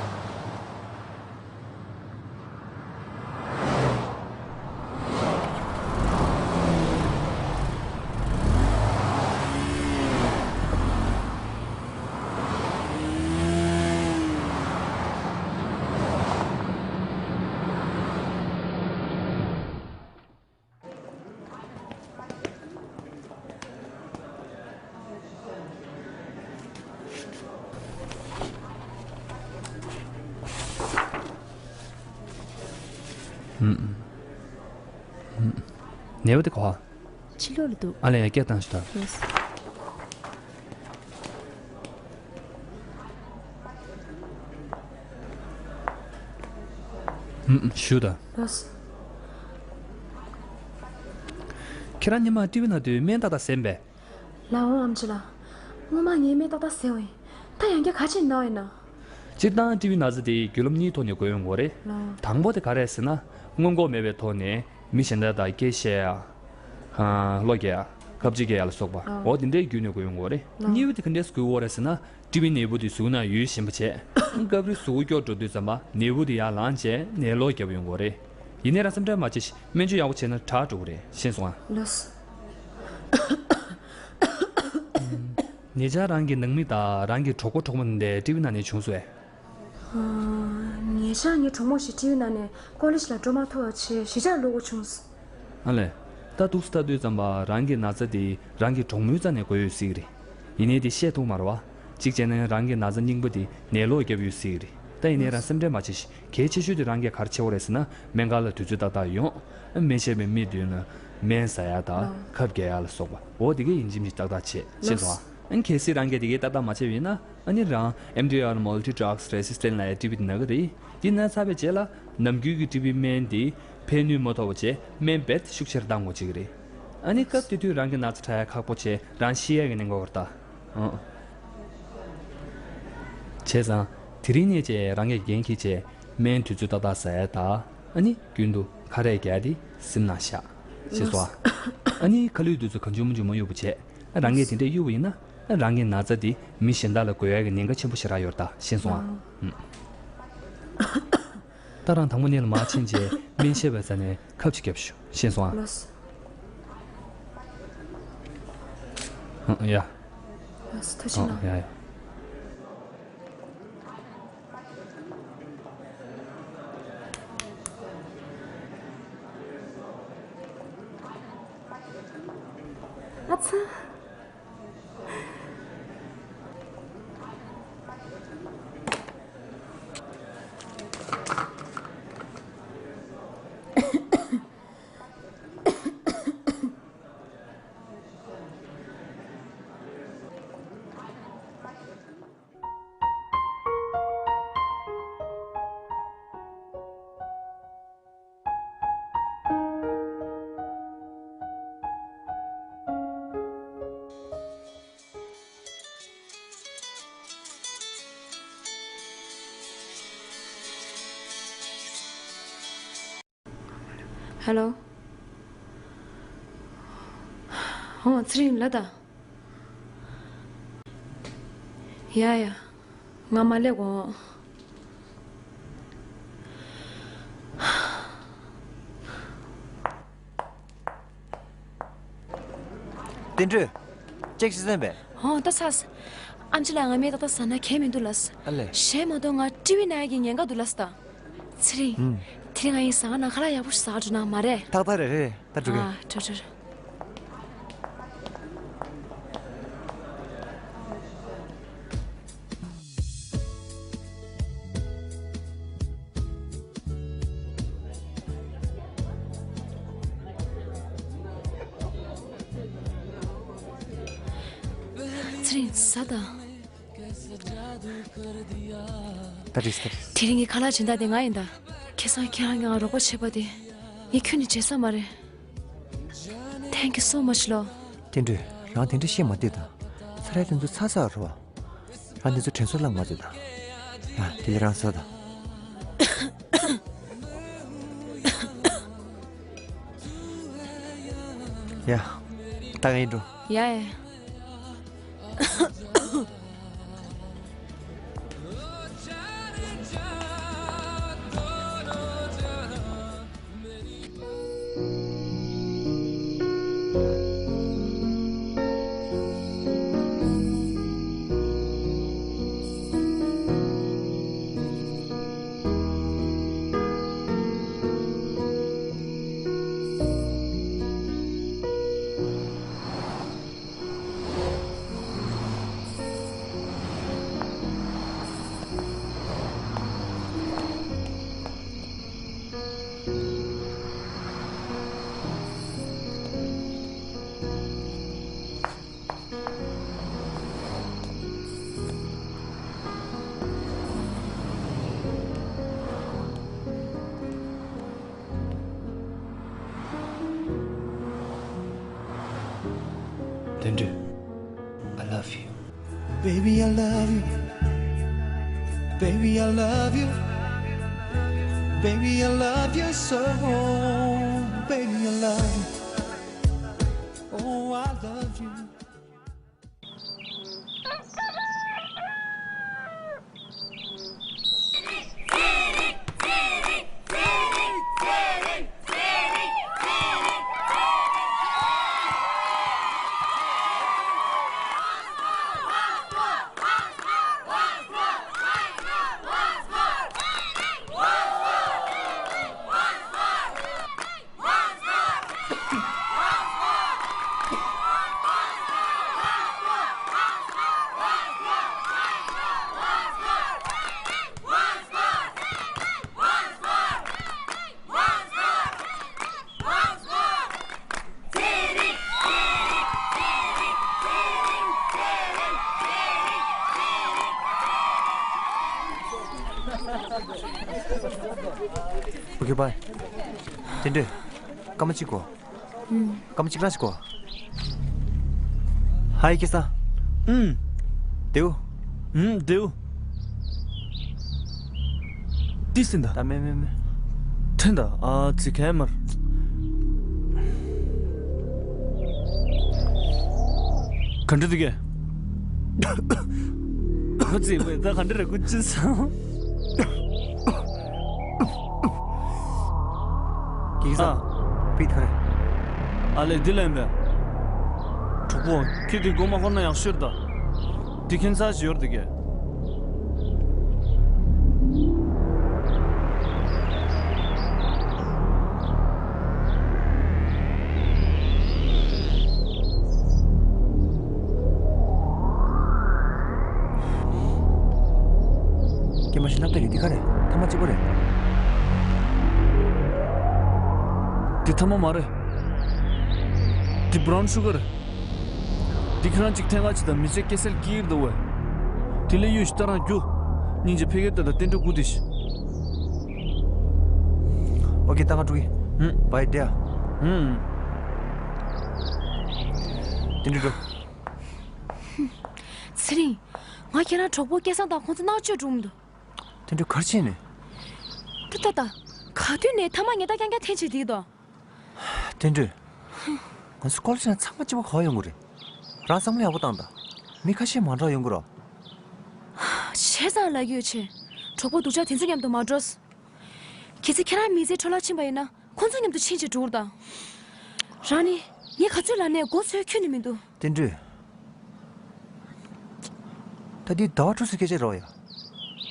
ཨུམ། ཨུམ། ནད་པ་དེ་ག་པར། ཕྱི་ལོགས་ལ་འདུག་ཨ་ལས་ཡ་སྐད་བཏང་ཞིག་ད། ལགས། ཨུམ། ཞུ་ད། ལགས། ཁྱེད་རང་སྔོན་མ་ཊི་བི་ན་དུས་སྨན་ཏག་ཏག་ཟས་པས། ལགས་འོང་ཨམ་ཆི་ལགས། སྔོན་མ་ངས་སྨན་ཏག་ཏག་ཟས་པ་ཡིན། ད་ཡང་བསྐྱར་ག་ཅིག་ན་བ་ཡིན་ན། སྤྱིར་བཏང་ཊི་བི་ན་ཚ་དེ་བརྒྱུད་ལམ་གཉིས་ཐོག་ནས་འགོས་ཡོང་གི་རེད། ལགས། དང་པོ་དེ་ག་རེ་རེད་ཟེར་ན། སྔོན་འགོག་མེད་པའི་ཐོག་ནས་མི་གཞན་དག་དང་སྐད་བཤད་ཡ། ཨ། བློ་རྒྱག་ཡ། ཁ་ལོ་བྱེད་ཡ་ལ་སོགས་པ། ཨ། འོ་དེ་འདྲའི་བརྒྱུད་ནས་འགོས་ཡོང་གི་རེད། ལགས། གཉིས་པ་དེ་ག་འདྲས་འགོས་ཡོང་གི་རེད་ཟེར་ན། ཊི་བི་ནད་འབུ་དེ་གཟུགས་ནང་ཡུལ་ཞན་པ་བྱས། སྐབས་རེ་གཟུགས་པོ་སྐྱོ་འགྲོ་དུས་ཙམ་པ་ནད་འབུ་དེ་ཡར་ལངས་བྱས་ནད་གློ་རྒྱག་ཡོང་གི་རེད། ཡིན་ནའི་རང་སེམས་ཁྲལ་མ་བྱེད་ཤིག་སྨན་བཅོས་ཡག་པོ་བྱས་ན་དྲག་འགྲོ་གི་རེད། ཤེས་སོང་ཨ། ལགས། ཉེ་ཆར་རང་གི་ནང་མི་དང་རང་གི་གྲོགས་པོ་གྲོགས་མོ་འདི་ཊི་བི་ནང་ནས་བྱུང་སོང་ངས། ཨ། ཉེ་ཆར་ངའི་གྲོགས་མོ་ཞིག་ཊི་བི་ནང་ནས་ཀོ་ལེ་ཇི་ལ་འགྲོ་མ་ཐུབ་པ་བྱས་གཞིས་ཆགས་ལོག་དགོས་བྱུང་། ཨ་ལས། ད་འདུག་སེ་ལྟ་དུས་ཙམ་པ་རང་གི་ན་ཚ་དེ་རང་གི་གྲོགས་མོའི་རྩ་ནས་འགོས་ཡོད་སྲིད་ཀྱི་རེད། ཡིན་ནའི་དེ་བཤད་ཐུབ་མ་རེད་བ། གཅིག་བྱས་ན་རང་གི་ན་ཚ་རྙིང་པ་དེ་ནད་གློ་བརྒྱབ་ཡོད་སྲིད་ཀྱི་རེད། ད་ཡིན་ནའི་རང་སེམས་ཁྲལ་མ་བྱེད་ཤིག་གལ་ཆེ་ཤོས་དེ་རང་གིས་ག་རེ་བྱེད་དགོས་རེད་ཟེར་ན། སྨན་ཁང་ལ་དུས་ཚོད་ཏག་ཏག་ཡོང་། སྨན་ཞབས་པའི་མི་མདུན་ལ་སྨན་ཟ་ཡ་དང་ཁབ་རྒྱག་ཡ་ལ་སོགས་པ། འོ་དེ་གས་ཡིན་གཅིག་མིན་གཅིག་ཏག་ཏག་བྱེད། ཤེས་སོང་ཨ། ཨ་ནི་གལ་སྲིད་རང་གིས་དེ་གས་ཏག་ཏག་མ་བྱས་པ་ཡིན་ན། ཨ་ནི་རང་ཨེམ་ཌི་ཨར་Multi Drugs Resistant ལབ་ཡ་ཊི་བི་དེ་ན་གི་རེད། དེ་ན་ཚར་བའི་རྗེས་ལ་ནམ་རྒྱུན་གྱི་ཊི་བི་སྨན་དེ་ཕན་ནུས་མ་ཐོགས་པ་བྱས་སྨན་རྦད་ཤུགས་ཆེར་བཏང་དགོས་བྱེད་ཀྱི་རེད། ཨ་ནི་སྐབས་དེ་དུས་རང་གི་ན་ཚ་དྲག་ཡ་ཁག་པོ་བྱས་རང་ཤི་ཡ་གི་གནད་འགག་རེད་ད། ཨང་། བྱས་ཙང་དེ་རིང་ནས་བྱས་རང་གིས་འགན་འཁྱེར་བྱས་སྨན་དུས་ཚོད་ཏག་ཏག་ཟ་ཡ་དང་། ཨ་ནི་རྒྱུན་དུ་ཁ་རས་རྒྱག་ཡ་དེ་སེམས་ནང་བཞག་ཤེས་སོང་ཨ། ཨ་ནི་ཁ་ལུད་དེ་ཚོ་གང་བྱུང་མང་བྱུང་མ་གཡུག་པ་བྱས། རང་གིས་དེ་འདྲས་གཡུག་པ་ཡིན་ན། རང་གི་ན་ཚ་དེ་མི་གཞན་དག་ལ་འགོས་ཡག་གི་ཉེན་ཁ་ཆེན་པོ་ཞེ་དྲག་ཡོད་རེད་ད། ཤེས་སོང་ཨ། ཨང་། ད་རང་དང་པོ་ནས་ལ་མར་ཕྱིན་རྗེས་སྨན་ཞབས་པའི་རྩ་ནས་ཁབ་ཅིག་བརྒྱབ་ཤོག་ཤེས་སོང་ཨ། ལགས་སོ། ཨང་། ཡ། ལགས་སོ། ཐུགས་རྗེ་ཆེ་གནང་། ཡ་ཡ། ཨ་ཚ། ཧེ་ལོ། ཨོ་ཚེ་རིང་ལགས་ད། ཡ་ཡ། ང་མ་སླེབས་གོང་། བསྟན་སྒྲོལ། ཅེག་ཤི་ཟན་པས། ཧོ་ད་ཚ། ཨམ་ཆི་ལ་ང་མེད་ད་ད་ཟ་ན་གས་མི་འདུག་ལ། ཨ་ལས། གཞན་མ་གཏོགས་ང་ཊི་བི་ན་ཡ་གི་ཉེན་ཁ་འདུག་ལ་ད། ཚེ་རིང་། ཨུམ། དེ་རིང་ང་ཡིན་ཟ་ཁང་ནང་ཁ་ལག་ཡག་པོ་ཞིག་ཟ་ག་འགྲོ་ན་མ་རེད། ཏག་ཏག་རེད་རེད། ད་འགྲོ་གི། ཨ་འགྲོ་འགྲོ་འགྲོ། ཚེ་རིང་ཟ་དང་། ད་རེས་ད་རེས། དེ་རིང་གི་ཁ་ལག་སྦྱིན་བདག་དེ་ང་ཡིན་ད། ཁ་སང་ཁྱེད་རང་གིས་ང་རོགས་པ་བྱས་པ་དེ། ངས་ཁྱོན་ནས་བརྗེད་ས་མ་རེད། Thank you so much ལོ། བསྟན་སྒྲོལ། རང་དེ་འདྲ་བཤད་མ་བསྡད་དང་། ཚ་ར་དེ་ཚོ་ཚ་ཚ་རེད་བ། རང་དེ་ཚོ་དྲན་གསོ་བརླག་མ་བྱེད་དང་། ཡ་དེ་ལས་རང་ཟ་དང་། ཡ། ད་ག་ཡིན་འགྲོ། ཡ་ཡ། བསྟན་སྒྲོལ། I love you. Baby, I love you. Baby, I love you. Baby, I love you so. Baby, I love you. Oh, I love you. Okay, bye. བསྟན་སྒྲོལ། སྐར་མ་གཅིག་གོ། ཨུམ། སྐར་མ་གཅིག་རང་ཞིག་གོ། ཧའི་སྐལ་བཟང་། ཨུམ། དེའུ། ཨུམ། དེའུ། ཏི་སིན་ད། ད་མེ་མེ་མེ། ཐེན་ད་ཨ་ཙི་ཁེ་མར། ག་འདྲ་འདུག་གས། ཁོ་ཚེ་བས་ད་ག་འདྲ་རེད་ཁོ་ཅི་སང་། ཀི་ས། ཨ། པི་ཐར། ཨ་ལེ་འདི་ལན་པས། གྲོགས་པོ་ཁྱེད་འདི་མགོ་མ་འཁོར་ན་ཡག་ཤོས་ད། འདི་ཁྱད་མཚར་ཞིག་ཡོད་འདུག་གས། ཀྱེ་མ་ཤི་ནག་ཏ་རེད། འདི་ག་རེད། ཐ་མ་གཅིག་པོ་རེད། འདི་ཐ་མ་མ་རེད། འདི་བྷ་རའུན་ཤུ་གར་རེད། འདི་ཁྱེད་རང་གཅིག་འཐེན་ག་ཅི་དང་མི་ཚེ་སྐྱེལ་སེལ་སྐྱིད་འདུག་བས། དེ་ལས་གཡུ་ཞིག་ལྟ་རང་རྒྱུ། སྙིང་རྗེ་ཕ་གིར་ལྟ་དང་རྟེན་འབྲེལ་དགུ་དེ་ཤི། ཨོ་ཀེ་ད་ང་འགྲོ་གི། ཧུམ། བའི་ཌེ་ཡ། ཧུམ། རྟེན་འབྲེལ་འགྲོ། ཚེ་རིང་། ང་ཁྱེད་རང་གྲོགས་པོ་སྐལ་བཟང་དང་ཁོང་ཚོ་མནར་གཅོད་འགྲོ་མི་འདུག་དེ་འདྲ་གར་ཕྱིན་ནས། ད་ད་ད། ག་དུས་ནས་ཐ་མག་ཉལ་ཐ་རྐྱང་རྐྱང་འཐེན་བྱེད་དེ་དོ། བསྟན་སྒྲོལ། ང་ཚོ་ཀོ་ལེ་ཇི་ནང་ཚང་མ་གཅིག་པ་ག་པར་ཡོང་གི་རེད། རང་བསམ་བློ་ཡག་པོ་བཏང་དང་། མི་ཁ་ཤས་མ་འགྲོ་ཡོང་གི་རོ། བྱས་ཙང་ལབ་ཀྱི་ཡོད་ཆེ། གྲོགས་པོ་སྡུག་ཅག་དེ་ཚོ་མཉམ་དུ་མ་འགྲོ། གལ་སྲིད་ཁྱེད་རང་མི་ཚེ་འཕྲོ་བརླག་ཕྱིན་པ་ཡིན་ན་ཁོང་ཚོ་མཉམ་དུ་ཕྱིན་བྱས་འགྲོ་དང་། རང་ནི་ངས་ག་ཚོད་ལབ་ནས་མགོ་ཚོས་ཁྱོན་ནས་མི་འདུག་དེ་འདྲ། ད་འདི་ཟླ་བ་དྲུག་ཙམ་སྐད་ཆ་རོ་ཡ། ཟླ་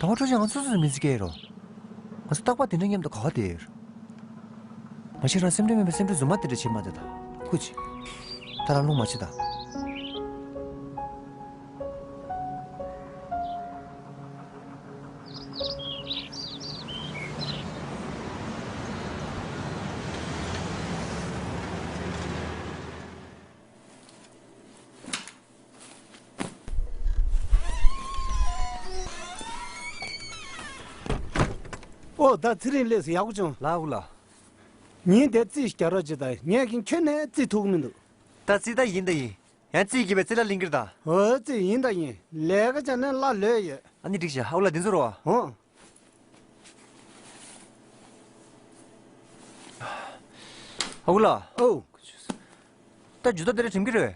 བ་དྲུག་ཅིག་ང་ཚོ་ཚོ་མི་ཚེ་སྐྱེལ་རོ། ང་ཚོ་རྟག་པར་དེ་འདྲ་མཉམ་དུ་ག་བ་བསྡད་ཡོད། མ་གཞི་རང་སེམས་ཁྲལ་མེད་པའི་སེམས་ཁྲལ་རྫུན་མ་དེ་འདྲ་བྱེད་མ་བསྡད་ད། ཁུ་ཅི། ད་རང་རླུང་མ་བྱེད་ད། ཨོ་ད་ཚེ་རིང་ལགས་སུ་ཡག་པོ་བྱུང་། ལགས་འུ་ལགས། ཉིན་དེ་རྩིས་རྒྱག་རོགས་བྱེད་ད། ངས་ཀྱང་ཁྱོན་ནས་རྩིས་ཐུབ་ཀྱི་མི་འདུག་ད་རྩིས་ད་ཡིན་ད་ཡིན། ཡང་རྩིས་ཀྱི་བའི་རྩིས་ལ་ལིང་གིར་ད། ཨོ་རྩིས་ཡིན་ད་ཡིན། ལས་ཀ་བྱས་ནས་གླ་ལོས་ཡོད། ཨ་ནི་འགྲིག་བྱ། ཨ་ཁུ་ལགས་འདི་ཚོ་རོ། ཨོ། ཨ་ཁུ་ལགས། ཨོ། ད་ཇུ་ཏ་དེ་འདྲ་དྲན་གྱི་རེད།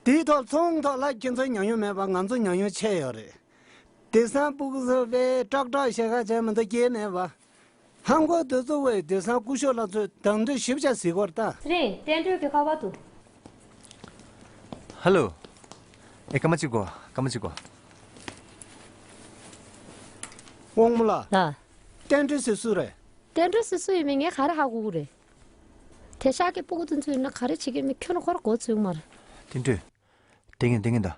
དེའི་ཐོག་ཚོང་ཐོག་ལ་ཁྱེད་ཚོའི་ཉམས་མྱོང་མེད་པ་ང་ཚོ་ཉམས་མྱོང་ཆེ་ཡོད་རེད། དེང་སང་ཕྲུ་གུ་ཚོ་བས་ཀྲག་ཀྲག་བཤད་ཁ་བྱས་མི་འདུག་སྐྱེས་མེད་པ། ཧང་གོ་དེ་ཚོ་བས་དེང་སང་སྐུ་ཞབས་ལགས་ཚོས་དང་དོད་ཞིབ་ཆ་གཟིགས་སྐོར་ལྟ། ཚེ་རིང་བསྟན་སྒྲོལ་གྱི་ཁ་པར་འདུག་ཧ་ལོ། ཨེ་སྐར་མ་གཅིག་གོ། སྐར་མ་གཅིག་གོ། དབང་མོ་ལགས། ལགས། བསྟན་སྒྲོལ་ཟེར་སུ་རེད། བསྟན་སྒྲོལ་ཟེར་སུ་ཡིན་མིན་ངས་ག་རེ་ཧ་གོ་གི་རེད། དེང་སང་གི་ཕྲུ་གུ་དེ་ཚོ་ཡིན་ན་ག་རེ་བྱེད་ཀྱི་མིན་ཁྱོན་ནས་ཁོ་རང་མགོ་ཚོས་མ་རེད། བསྟན་སྒྲོལ། བསྟན་ངན་བསྟན་ངན་ད།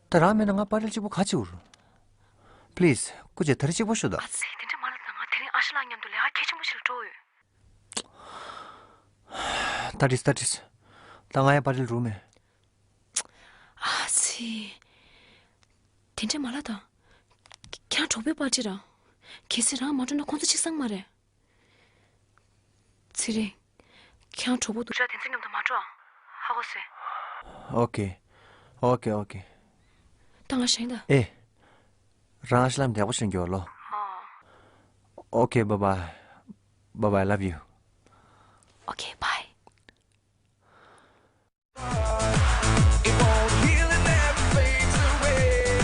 ད་རང་མེད་ན་ང་པར་རིལ་གཅིག་པོ་ག་བྱེད་འུར། Please སྐུ་མཁྱེན་ད་རེས་གཅིག་པོ་ཤོད་ད། ཨ་ཙི་དེ་འདྲ་མ་ལབ་དང་། ང་དེ་རིང་ཨ་ཤ་ལགས་མཉམ་དུ་ལས་ཀ་གལ་ཆེན་པོ་ཞིག་ལ་འགྲོ་འོས། ད་རིས་ད་རིས། ད་ང་ཡང་པར་རིལ་རུ་མེད། ཨ་ཙི། དེ་འདྲ་མ་ལབ་དང་། ཁྱེད་རང་གྲོགས་པོའི་པར་ཅི་རང་། གལ་སྲིད་རང་མ་འགྲོ་ན་ཁོང་ཚོ་གཅིག་སང་མ་རེད། ཚེ་རིང་། ཁྱེད་རང་གྲོགས་པོ་འདུག་ཤག་དེ་ཚོ་མཉམ་དུ་མ་འགྲོ་ཨང་། ཧ་གོ་སོང་། ཨོ་ཀེ། ཨོ་ཀེ་ཨོ་ཀེ། ད་ང་ཞེང་ད། ཨེ། རང་ཤི་ལམ་བདེ་པོ་ཞིག་འགྱོ་ལོ། ཨོ། ཨོ་ཀེ། བཱའི་བཱའི། བཱའི་བཱའི། Love you. Okay, bye. It won't heal and never fades away.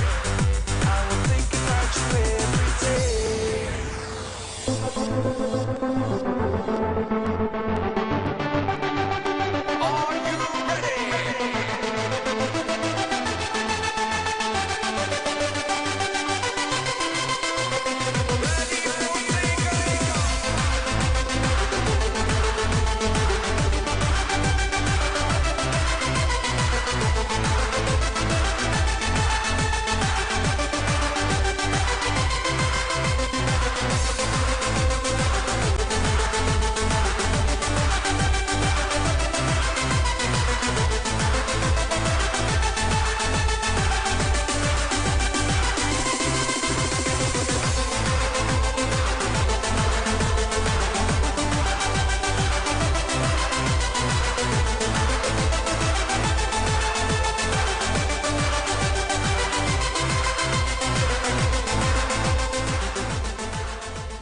I will think about you every day. Are you ready?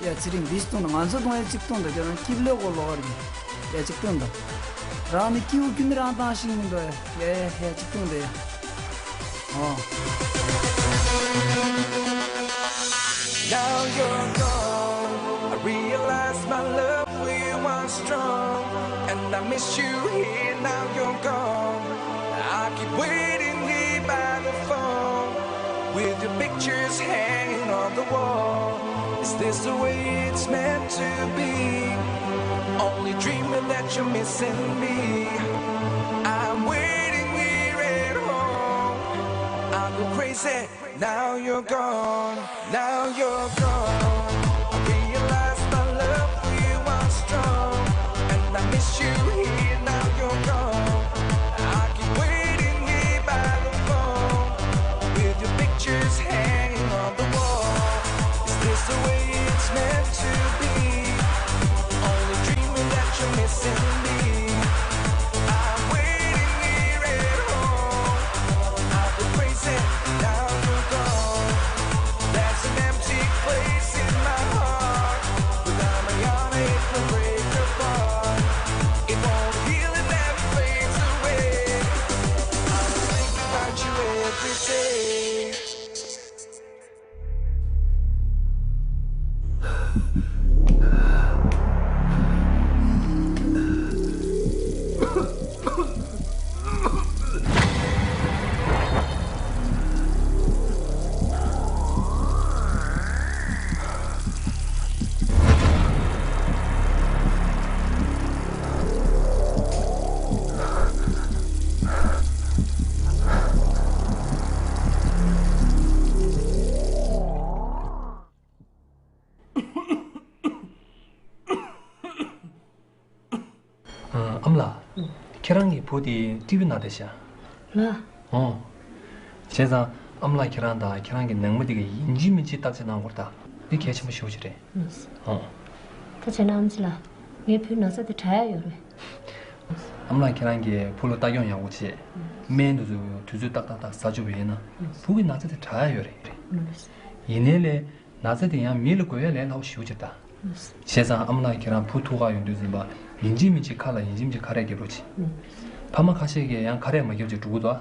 ཡ་ཚེ་རིང་འདི་གཏོང་དང་། ང་ཚོ་གཏོང་ཡ་གཅིག་གཏོང་དང་། ཁྱེད་རང་སྐྱིབས་ལོག་གོ་ལོག་རེད། ཡ་གཅིག་གཏོང་དང་། རང་ནི་སྐྱིབས་ཁྱུ་མི་རང་བཏང་ཤིང་འདུག་ཡ་ཡ་ཡ་གཅིག་གཏོང་དང་། ཨོ། Now you're gone. I realize my love for you was strong, and I miss you here. Now you're gone. I keep waiting here by the phone, with your pictures hanging on the wall. Is this the way it's meant to be? Only dreaming that you're missing me. I'm waiting here at home. I go crazy. Now you're gone, now you're gone. I realize my love for you was strong, and I miss you here. Now you're gone. I keep waiting here by the phone, with your pictures hanging on the wall. Is this the way it's meant to be? Only dreaming that you're missing me. I'm waiting here at home. I've been crazy, now you're gone. There's an empty place in my heart, but I'm a yarn it can break apart. It won't be ཨ་མ་ལགས། ཁྱེད་རང་གི་བུ་དེ་ཀྲི་བི་ན་བསྡད་ཤག་ལགས། ཨོ། བྱས་ཙང་ཨ་མ་ལགས་ཁྱེད་རང་དང་ཁྱེད་རང་གི་ནང་མི་དེ་ག་ཡིན་གཅིག་མིན་གཅིག་བརྟག་དཔྱད་གནང་དགོས་རེད་ད། འདི་གལ་ཆེན་པོ་ཞེ་པོ་ཅིག་རེད། ཨོ། ད་བྱས་ན་ཨམ་ཆི་ལགས། ངའི་བུའི་ན་ཚ་དེ་དྲག་ཡག་ཡོད་རེད། ཨ་མ་ལགས་ཁྱེད་རང་གིས་བུ་ལ་ལྟ་སྐྱོང་ཡག་པོ་བྱེད། སྨན་དེ་ཚོ་དུས་ཚོད་ཏག་ཏག་ཏག་ཟ་བཅུག་པ་ཡིན་ན། བུ་གི་ན་ཚ་དེ་དྲག་ཡག་ཡོད་རེད། ཡིན་ནའི་ལས། ན་ཚ་དེ་ཡང་མི་ལ་འགོས་ཡ་ལས་སླ་པོ་ཞེ་པོ་ཅིག་རེད་ད། བྱས་ཙང་ཨ་མ་ལགས་ཁྱེད་རང་བུ་ཐུག་ག་ཡོང་དུས་ཙམ་པ་ཡིན་གཅིག་མིན་གཅིག་ཁ་ལ་ཡིན་གཅིག་མིན་གཅིག་ཁ་རས་རྒྱབ་རོགས་གྱིས། ཕ་མ་ཁ་ཤས་ཀྱིས་ཡང་ཁ་རས་མ་བརྒྱབ་ཅིག་འགྲོ་གི་འདུག་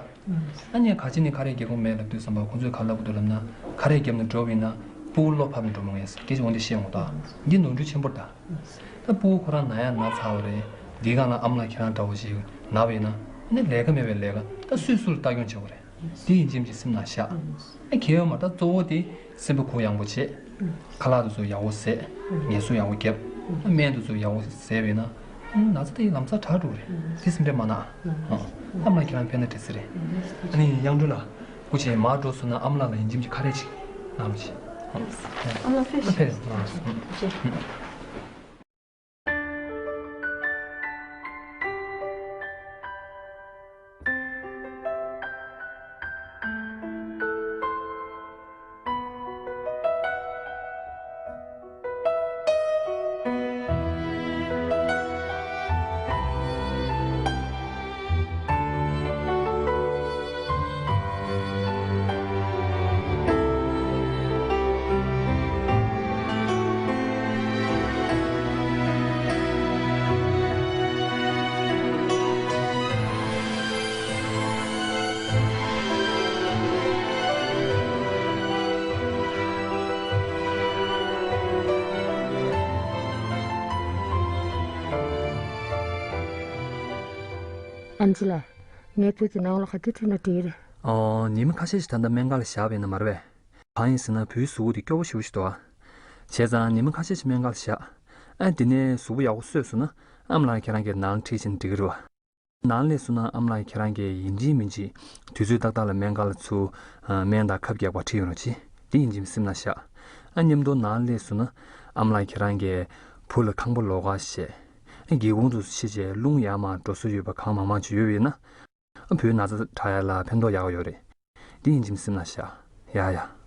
ཨ་ནི་ག་ཅི་ནས་ཁ་རས་རྒྱག་གི་མེད་ལབ་དུས་ཙམ་པ་ཁོང་ཚོས་ག་ལབ་ཀྱི་འདུག་ལབ་ན། ཁ་རས་བརྒྱབ་ནས་འགྲོ་བ་ཡིན་ན་སྤུ་གུ་བློ་ཕམ་ནས་འགྲོ་མི་ཡོང་ཡ་ཟེར་སྐད་ཆ་འོ་འདི་བཤད་ཡོང་གི་འདུག་འདི་ནོར་འཁྲུལ་ཆེན་པོ་རེད་ད། སྤུ་གུ་ཁོ་རང་ན་ཡ་ན་ཚ་བ་རེད། འདིའི་སྒང་ལ་ཨ་མ་ལགས་ཁྱེད་རང་འདྲ་བོ་ཞིག་ན་བ་ཡིན་ན་ཨ་ནི་ལས་ཀ་མེད་པའི་ལས་ཀ་ད་སུས་སུ་ལ་ལྟ་སྐྱོང་བྱེད་དགོས་རེད། དེ་ཡིན་གཅིག་མིན་གཅིག་སེམས་ནང་བཞག་ཨ་གལ་ཡོད་མ་རེད་ད། གཙོ་བོ་དེ་སེམས་པ་གུ་ཡངས་པོ་བྱེད། ཁ་ལག་དེ་ཚོ་ཡག་པོ་བཟས། ངལ་གསོ་ཡག་པོ་བརྒྱབ། སྨན་དེ་ཚོ་ཡག་པོ་བཟས་པ་ཡིན་ན། ན་ཚ་དེ་ལམ་སང་དྲག་འགྲོ་གི་རེད། དེ་སེམས་ཁྲལ་མ་གནང་། ཨ་མ་ལགས་ཁྱེད་རང་ཕན་ན་འགྲིག་ས་རེད། ཨ་ནི་གཡང་སྒྲོན་ལགས། སྐུ་མཁྱེན་མར་འགྲོ་སོང་ན་ཨ་མ་ལགས་ལ་ཡིན་གཅིག་མིན་གཅིག་ཁ་རས་ཅིག་གནང་རོགས་གྱིས། ཨ་མ་ལགས་ཕེབས་ཕེབས་ཕེབས་གནང་རོགས་གྱིས། ཨམ་ཆི་ལགས། ངའི་བུ་གི་ནང་ལ་ག་དུས་ཁྲིད་ན་འགྲིག་རེད། ཨོ། ཉི་མ་ཁ་ཤས་ཤིག་ད་ལྟ་སྨན་ཁང་ལ་བཞག་པ་ཡིན་ན་མ་རེད་པས། གང་ཡིན་ཟེར་ན་བུའི་གཟུགས་པོ་དེ་སྐྱོ་པོ་ཞེ་པོ་ཞིག་འདུག་ཨ། བྱས་ཙང་ཉི་མ་ཁ་ཤས་ཤིག་སྨན་ཁང་ལ་བཞག་ཨ་དེ་ནས་གཟུགས་པོ་ཡག་པོ་གསོས་སོང་ན་ཨ་མ་ལགས་ཁྱེད་རང་གིས་ནང་ཁྲིད་ཕྱིན་འགྲིག་གི་རེད་པ། ནང་སླེབས་སོང་ན་ཨ་མ་ལགས་ཁྱེད་རང་གིས་ཡིན་གཅིག་མིན་གཅིག་དུས་ཚོད་ཏག་ཏག་ལ་སྨན་ཁང་ལ་ཚུར་སྨན་དང་ཁབ་རྒྱག་པར་ཁྲིད་ཡོང་རོགས་གྱིས། དེ་ཡིན་གཅིག་སེམས་ནང་བཞག་ཨ་མཉམ་དུ་ནང་སླེབས་སོང་ན་ཨ་མ་ལགས་ཁྱེད་རང་གིས་བུ་ལ་ཁང་པ་ལོགས་ཀ་བྱས། ཨ་སྒེའུ་ཁུང་དུ་ཕྱེ་བྱས་རླུང་ཡར་མར་འགྲོ་ས་ཡོད་པ་གང་མང་མང་ཅིག་ཡོད་པ་ཡིན་ན། ཨ་བུའི་ན་ཚ་དྲག་ཡ་ལ་ཕན་ཐོགས་ཡག་ཡོད་རེད། འདི་ཡིན་གཅིག་སེམས་ནང་བཞག་ཡ་ཡ།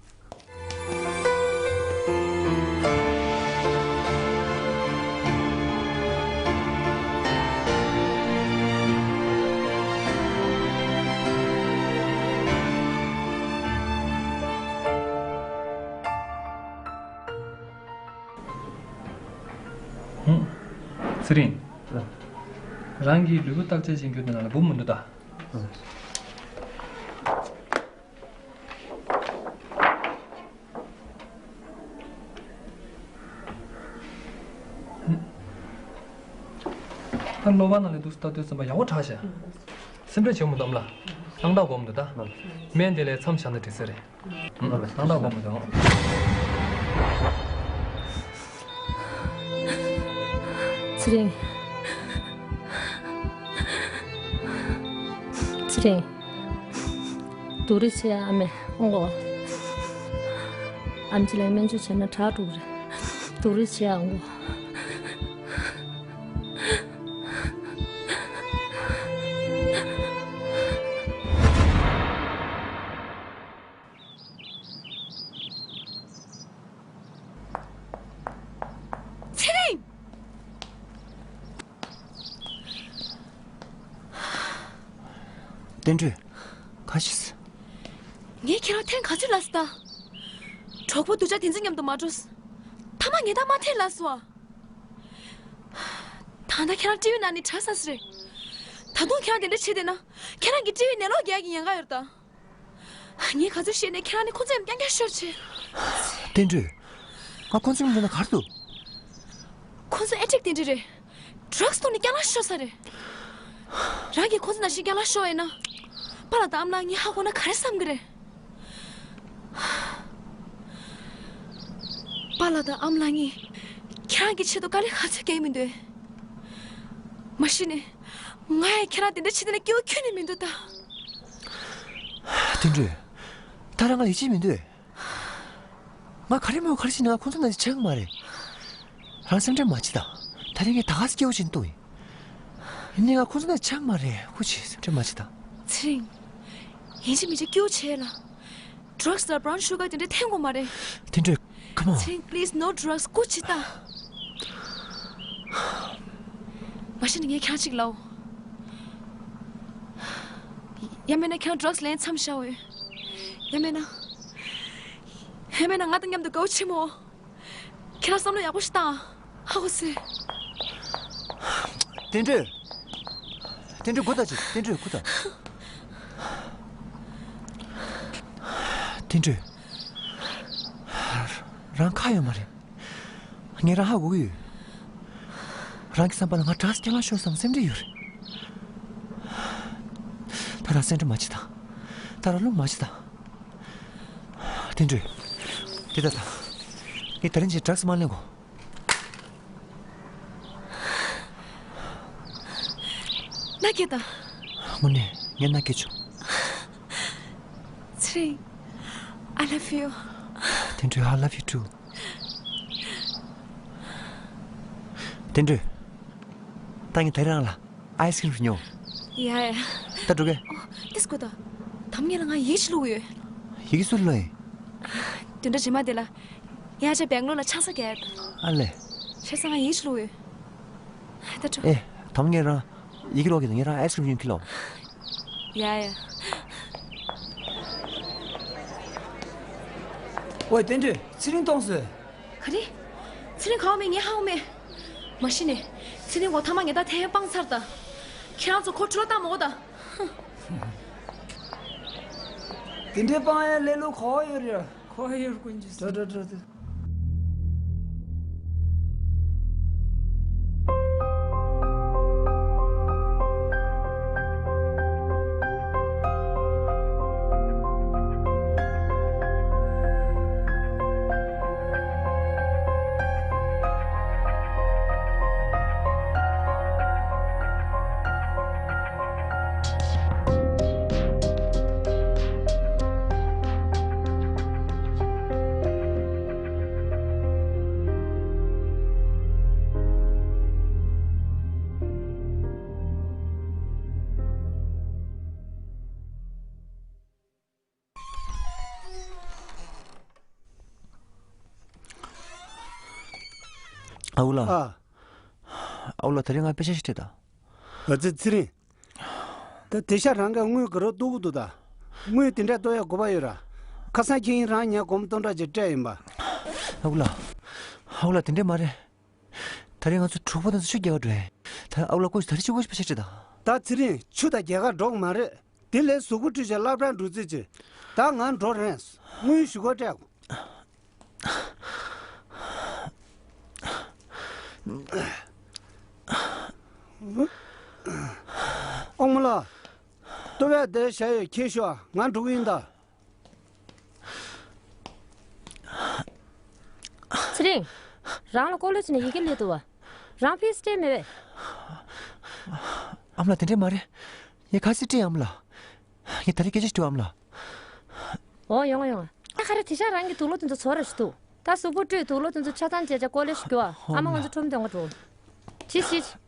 ཚེ་རིང་། རང་གི་ལུས་པོ་བརྟག་དཔྱད་བྱེད་རྒྱུ་དེ་ནང་ལ་འབུ་མི་འདུག་ད། ད་གློ་བ་ནང་ལ་འདུག་ལྟ་དུས་ཙམ་པ་ཡག་པོ་དྲག་ཤག་སེམས་ཁྲལ་བྱེད་མི་འདུག་ཨ་མ་ལགས། སྣང་དག་དགོས་མི་འདུག་ད། སྨན་དེ་ལས་མཚམས་བཞག་ན་འགྲིག་ས་རེད། སྣང་དག་དགོས་མི་འདུག་ཚེ་རིང་། ཚེ་རིང་། སྡུག་རུས་བྱེད་ཡ་ཨ་མས་ཨང་གོ། ཨམ་ཆི་ལགས་སྨན་བཅོས་བྱས་ན་དྲག་འགྲོ་གི་རེད། སྡུག་རུས་བྱེད་ཡ་ཨང་གོ། ཚེ་རིང་། བསྟན་སྒྲོན། ཁ་ཤས། ངས་ཁྱེད་རང་ཐེངས་ག་ཚོད་ལབ་སོང་ད། གྲོགས་པོ་སྡུག་ཅག་དེ་ཚོ་མཉམ་དུ་མ་འགྲོ། མཐའ་མ་ངས་ད་མ་ཐེངས་ལབ་སོང་ཨ། ད་ལྟ་ཁྱེད་རང་ཀྲི་བི་ན་ནས་དྲག་ཚར་སོང་རེད། ད་དུང་ཁྱེད་རང་དེ་འདྲ་བྱེད་བསྡད་ན། ཁྱེད་རང་གི་ཀྲི་བི་ནད་ལོག་རྒྱག་གི་ཉེན་ཁ་ཡོད་ད། ངས་ག་ཚོད་བཤད་ནས་ཁྱེད་རང་ནི་ཁོ་ཚོ་ཡང་རྐྱང་རྐྱང་ཤོར་བྱེད། བསྟན་སྒྲོན། ང་ཁོང་ཚོའི་མཉམ་དུ་ན་ག་རེ་འདུག་ཁོང་ཚོ་ཨེ་ཌིག་དེ་འདྲ་རེད། ཌྲག་སི་ཐོག་ནས་རྐྱང་ལག་ཤོར་ས་རེད། རང་གིས་ཁོང་ཚོ་ནང་བཞིན་རྐྱང་ལག་ཤོར་ཡིན་ན། པཱ་ལགས་དང་ཨ་མ་ལགས་གཉིས་ཧ་གོ་ན་ག་རེ་བསམ་གི་རེད། པཱ་ལགས་དང་ཨ་མ་ལགས་གཉིས་ཁྱེད་རང་གི་ཆེད་དུ་དཀའ་ལས་ག་ཚོད་བརྒྱབ་ཡོད་མི་འདུག་མ་གཞི་ནས་ང་ཡང་ཁྱེད་རང་དེ་འདྲ་བྱེད་དེ་ལ་སྐྱིད་པོ་ཁྱོན་ནས་མི་འདུག་ད། དོན་གྲུབ། ད་རང་ང་ཡིད་ཆེས་མི་འདུག་ང་ག་རེ་མོ་ག་རེ་བྱས་ན་ང་ཁོང་ཚོ་ནང་བཞིན་ཆགས་ཀྱི་མ་རེད། རང་སེམས་ཁྲལ་མ་བྱེད་དང་། ད་རིང་ངས་ད་ག་སེ་སྐྱིད་པོ་བྱེད་འདུག་ཡིན་ནའི་ང་ཁོང་ཚོ་ནང་བཞིན་ཆགས་ཀྱི་མ་རེད། ཧུ་ཆི། སེམས་ཁྲལ་མ་བྱེད་དང་། ཚེ་རིང་། ཡིན་གཅིག་མིན་གཅིག་སྐྱིད་པོ་བྱེད་ལ། ཌྲག་སི་དང་བྷ་རའུན་ཤུ་གར་དེ་འདྲ་འཐེན་དགོས་མ་རེད། དོན་གྲུབ། ཁམ་ཨོན། ཚེ་རིང་། པི་ལི་སི་ནོ་ཌྲག་སི། སྐུ་མཁྱེན་ད། མ་གཞི་ནས་ངས་ཁྱེད་རང་གཅིག་ལབ། ཡང་མིན་ན་ཁྱེད་རང་ཌྲག་སི་ལེན་མཚམས་བཞག་འོས། ཡང་མིན་ན། ཡང་མིན་ན་ང་དང་མཉམ་དུ་དགའ་བོ་བྱེད་མོ། ཁྱེད་རང་བསམ་བློ་ཡག་པོ་ཞིག་བཏང་། ཧ་གོ་སོང་། དོན་གྲུབ། དོན་གྲུབ་སྒུག་དང་ཅིག་དོན་གྲུབ་སྒུག་དང་། དོན་གྲུབ། རང་ཁག་ཡོད་མ་རེད། ངས་རང་ཧ་གོ་གི་ཡོད། རང་གི་བསམ་པ་ལ་ང་ཌྲག་སི་རྐྱང་ལག་ཤོར་བསམ་སེམས་ཁྲལ་ཡོད་རེད། ད་རང་སེམས་ཁྲལ་མ་བྱེད་དང་། ད་རང་བློ་མ་བྱེད་དང་། དོན་གྲུབ། དེ་ལྟར་དང་། ངས་ད་རིང་གཅིག་ཌྲག་སི་མ་ལེན་གོ། མནའ་སྐྱེལ་དང་། དངོས་གནས་ངས་མནའ་སྐྱེལ་བྱུང་། ཚེ་རིང་། I love you. དོན་གྲུབ། I love you too. དོན་གྲུབ། ད་ངས་ད་རང་ལ་ཨའི་སི་ཀི་རིམ་ཉོ། ཡ་ཡ། ད་འགྲོ་གི། ཨོ། ཏིས་ཀོ་ད། དམ་ངེས་ལ་ང་ཡིག་ཅིག་བླུགས་ཡོད། ཡིག་སུ་བླུགས་ཡིན། དོན་གྲུབ་རྗེས་མ་དེ་ལ། ཡ་ཅག་སྦེང་ལོར་ལ་ཆང་ས་རྒྱག་ཡ། ཨ་ལེ། བྱས་ཙང་ང་ཡིག་ཅིག་བླུགས་ཡོད། ད་འགྲོ། ཨེ། དམ་ངེས་རང་། ཡི་གེ་ཀློག་གི་ངེད་རང་ཨའི་སི་ཀི་རིམ་ཉོ་ཁྱི་ལོ། ཡ་ཡ། ཝེ། དོན་གྲུབ། ཚེ་རིང་གཏོང་སོང་། ག་རེ། ཚེ་རིང་གང་མེད། ངས་ཧ་གོ་མེད། མ་གཞི་ནས་ཚེ་རིང་ངོ་ཐ་མ་ངས་ད་ཐེན་སྤང་ཚར་ད། ཁྱེད་རང་ཚོ་ཁོ་འཁྲུལ་བ་བཏང་མ་གོ་ད། དེ་འདྲའི་སྤང་ཡ་ལས་ལུགས་གོ་ཡོད་རེད། གོ་ཡོད་ཀུན་གྱིས། འགྲོ་འགྲོ་འགྲོ་འགྲོ། ཨའུ་ལགས། ཨ། ཨའུ་ལགས། དེ་རིང་ང་དཔེ་ཆ་ཞིག་སྤྲད་དང་། ཨ་ཙི། ཚེ་རིང་། ད་དེ་ཤ་རང་གིས་དངུལ་ག་རེ་བཏོག་གི་འདུག་ད། དངུལ་དེ་འདྲ་བཏོག་ཡ་དགོས་པ་ཡོད་ར། ཁ་སང་ཁྱེད་ཡིན་རང་ངས་སྒོར་མོ་སྟོང་ཕྲག་ཅིག་སྤྲད་ཡིན་པ། ཨའུ་ལགས། ཨའུ་ལགས། དེ་འདྲ་མ་རེད། དེ་རིང་ང་ཚོ་གྲོགས་པོ་དེ་ཚོ་ཆུ་རྒྱག་ག་འགྲོ་ཡིན། ད་ཨའུ་ལགས། སྐུ་མཁྱེན། དེ་རིང་ཆུ་དགོས་ཤེས་པ་ཆེ་ཆེ་ད། ད་ཚེ་རིང་། ཆུ་དང་རྒྱག་ག་འགྲོ་གི་མ་རེད། དེ་ལས་གཟུགས་པོ་བཀྲུས་བྱས་སློབ་གྲྭར་འགྲོ་རྩིས་བྱེད། ད་ང་འགྲོ་རན། དངུལ་ཞུ་སྒོ་སྤྲད་དགོས། ཨོང་མོ་ལགས། ལྟོ་བས་བསྡད་བཞག་ཡོད། ཁྱེར་ཤོག་ང་འགྲོ་གི་ཡིན་ད། ཚེ་རིང་། རང་ལ་ཀོ་ལེ་ཇི་ནས་ཡི་གེ་སླེབས་འདུག་བ། རང་ཕི་སི་སྤྲད་མེད་པས། ཨ་མ་ལགས། དེ་འདྲས་མ་རེད། ངས་ག་ཚོད་སྤྲད་ཡིན། ཨ་མ་ལགས། ངས་ད་རེས་སྐད་ཆ་ཞིག་དྲིས། ཨ་མ་ལགས། འོ། ཡོང་ང་ཡོང་ང་། ད་ག་རེ། དེ་ཤ་རང་གི་དུག་ལོག་དེ་ཚོ་ཚོར་ར་ཞིག་འདུག་ད་གཟུགས་པོ་བཀྲུས། དུག་ལོག་དེ་ཚོ་ཆ་ཚང་བྱས་བྱས་ཀོ་ལེ་ཇི་རྒྱུགས་ཨ། ཨ་མ་ང་ཚོ་ཁྲོམ་སྟོན་ག་འགྲོ། ཤི་ཤི་ཤི།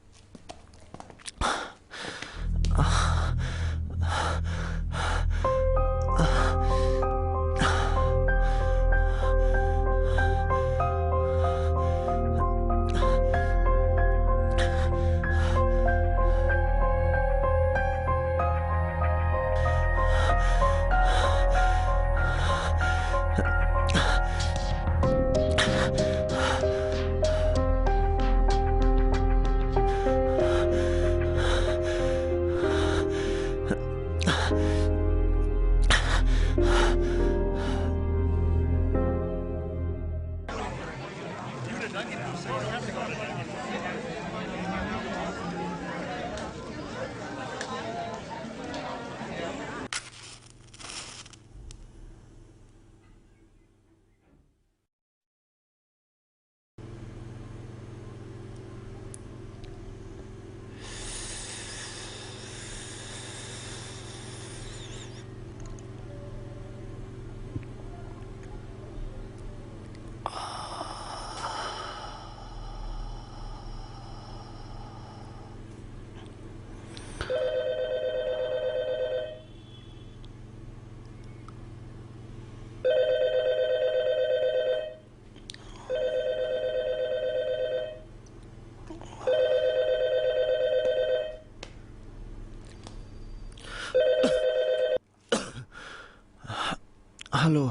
ཧ་ལོ།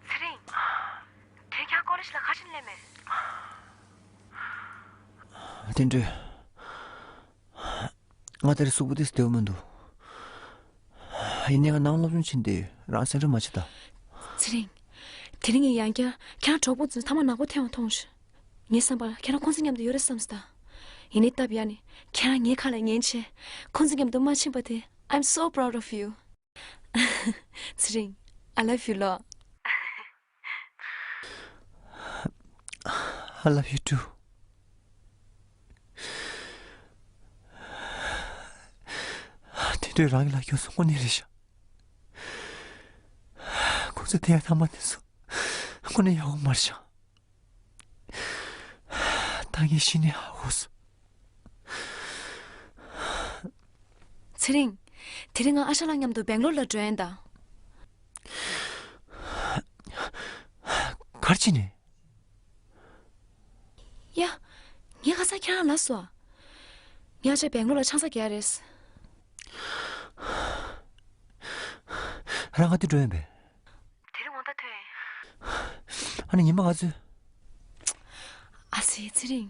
ཚེ་རིང་། དེ་རིང་ཁྱེད་ཀོ་ལེ་ཇི་ལ་ག་རེ་བྱས་ནས་སླེབས་མེད། བསྟན་སྒྲོལ། ང་དེ་རིང་གཟུགས་པོ་ཏོག་ཙམ་བདེ་པོ་མི་འདུག་ཡིན་ནའི་ང་ནང་སློབ་སྦྱོང་བྱེད་བསྡད་ཡོད། རང་སེམས་ཁྲལ་མ་བྱེད་དང་། ཚེ་རིང་། དེ་རིང་ངས་ཡང་བསྐྱར་ཁྱེད་རང་གྲོགས་པོ་ཚོའི་མཐའ་མ་ནག་པོ་ཐེབས་པ་མཐོང་བྱུང་། ངའི་བསམ་པར་ཁྱེད་རང་ཁོང་ཚོ་མཉམ་དུ་ཡོད་རེད་བསམ་སོང་ད། ཡིན་ནའི་སྟབས་ཡག་ནས་ཁྱེད་རང་ངའི་ཁ་ལ་ཉན་བྱས་ཁོང་ཚོ་མཉམ་དུ་མ་ཕྱིན་པ་དེ། I'm so proud of you. ཚེ་རིང་། I love you ལོ། I love you too. དེ་དུས་རང་གི་ལ་སྐྱོན་སོང་། དངོས་གནས་རེད་ཤག་ཁོང་ཚོ་དེ་ཡང་ཐ་མ་དེ་ཚོ་དངོས་གནས་ཡག་པོ་མ་རེད་ཤག་ད་ངས་གཞི་ནས་ཧ་གོ་སོང་། ཚེ་རིང་། དེ་རིང་ང་ཨ་ཞང་ལགས་མཉམ་དུ་སྦེང་ལོར་ལ་འགྲོ་ཡིན་ད། ག་རེ་བྱས་ནས། ཡ། ངས་ཁ་སང་ཁྱེད་རང་ལ་ལབ་སོང་ཨ། ངས་ཨ་ཅག་སྦེང་ལོར་ལ་ཆང་ས་རྒྱག་རེད། རང་ག་དུས་འགྲོ་ཡིན་པས། དེ་རིང་དགོང་དག་ཐོན་ཡིན། ཨ་ནི་ཉི་མ་ག་ཚོད། ཨ་ཙི་ཚེ་རིང་།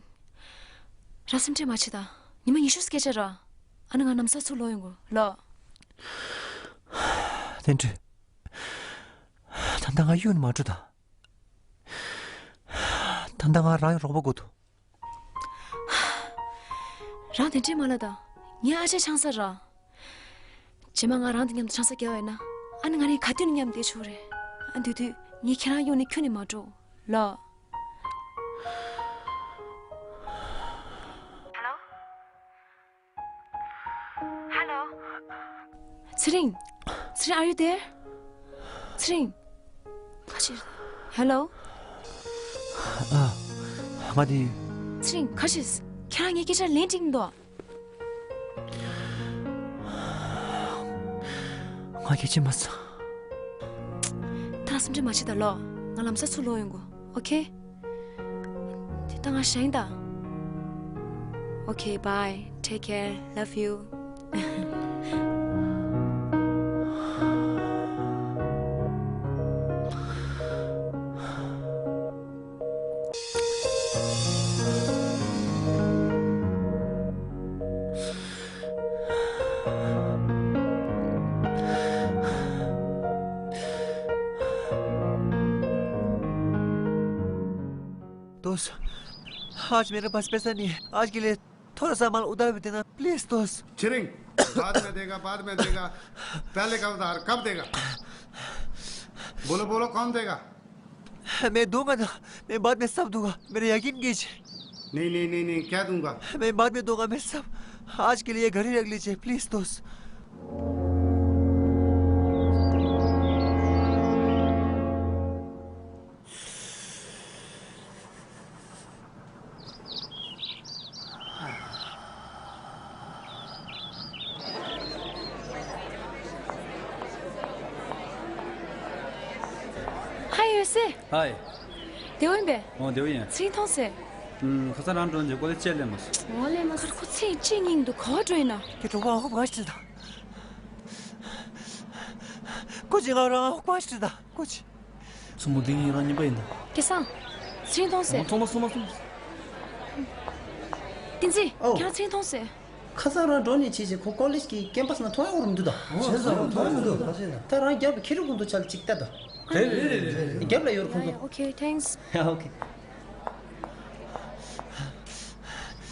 རང་སེམས་ཁྲལ་མ་བྱེད་དང་། ཉི་མ་ཉི་ཤུ་སྐད་ཆ་ར། ཨ་ནི་ང་ལམ་སང་ཚུར་ལོག་ཡོང་གོ་ལོ། བསྟན་སྒྲོལ། ད་ལྟ་ང་གཡུག་ནས་མ་འགྲོ་དང་། ད་ལྟ་ང་རང་གི་རོགས་པ་དགོས་འདུག་རང་དེ་འདྲས་མ་ལབ་དང་། ངའི་ཨ་ཅག་ཆང་ས་ར། རྗེས་མ་ང་རང་དང་མཉམ་དུ་ཆང་ས་བརྒྱབ་པ་ཡིན་ན། ཨ་ནི་ང་རང་ག་དུས་ནས་མཉམ་དུ་བསྡད་ཆོག་རེད། ཨ་དེ་དུས་ངས་ཁྱེད་རང་གཡུག་ནས་ཁྱོན་ནས་མ་འགྲོ་ལོ། Hello? Hello? ཚེ་རིང་། ཚེ་རིང་། Are you there? ཚེ་རིང་། ག་ཅི། Hello? ཨ། ང་དེ། ཚེ་རིང་། ག་ཅི། ཁྱེད་རང་ངའི་སྐད་ཆ་ལན་འགྲིག་མི་འདུག་ང་སྐད་ཆ་མ་ཚང་། ད་སེམས་ཁྲལ་མ་བྱེད་ད་ལོ། ང་ལམ་སང་ཚུར་ལོག་ཡོང་གོ། Okay? དེ་ད་ང་ཞེད་ད། Okay, bye. Take care. Love you. दोस्त, आज मेरे पास पैसा नहीं है। आज के लिए थोड़ा सा माल उधार भी देना, प्लीज दोस्त। चिरिंग, बाद में देगा, बाद में देगा। पहले का उधार कब देगा? बोलो, बोलो, कौन देगा? मैं दूंगा ना, मैं बाद में सब दूंगा, मेरा यकीन कीजिए। नहीं, नहीं, नहीं, नहीं, क्या दूंगा? मैं बाद में दूंगा, मैं सब। आज के लिए घर ही रख लीजिए, प्लीज दोस्त। ཧའི་ཡོད་སེ། ཧའི། བདེ་པོ་ཡིན་པས། འོ་བདེ་པོ་ཡིན། ཚེ་རིང་མཐོང་སེ། ཨུམ། ཁ་སང་རང་འགྲོ་རྗེས་ཀོ་ལེ་ཇི་ལས་མ་སོང་། འོ་ལས་མ་སོང་། ཁོ་ཚེ་ཅི་སྙིང་འདུག་ག་བ་འགྲོ་ཡིན་ན། ཁྱེད་གྲོགས་པོ་ཨ་ཁུ་ག་ཞིག་དང་། ཀོ་ཅི་ང་རང་ཨ་ཁུ་ག་ཞིག་དང་། ཀོ་ཅི། མཚོ་མོ་འདི་ངའི་རང་ཉིན་པ་ཡིན་ད། སྐལ་བཟང་། ཚེ་རིང་མཐོང་སེ། ཨོ། མཚོ་མོ་མཚོ་མོ་མཚོ་མོ། བསྟན་འཛིན། ཨོ། ཁྱེད་རང་ཚེ་རིང་མཐོང་སེ། ཁ་སང་རང་འགྲོ་ནས་བྱས་བྱས་ཁོ་ཀོ་ལེཇ་གི་ཀེམ་པ་སི་ནང་མཐོང་ཡག་རུ་མི་འདུག་ད། བྱས་ཙང་མཐོང་ཡག་མི་འདུག་ད། བྱས་ཙང་ད་རང་རྒྱབ་ལ་ཁྱེར་རུ་ཁོང་ཚོ་ཆ་ལ་ཅིག་ལྟ་ད། རེད་རེད་རེད་རེད། རྒྱབ་ལ་ཡོད་རུ་ཁོང་ཚོ། Okay, thanks. ཡ། Okay.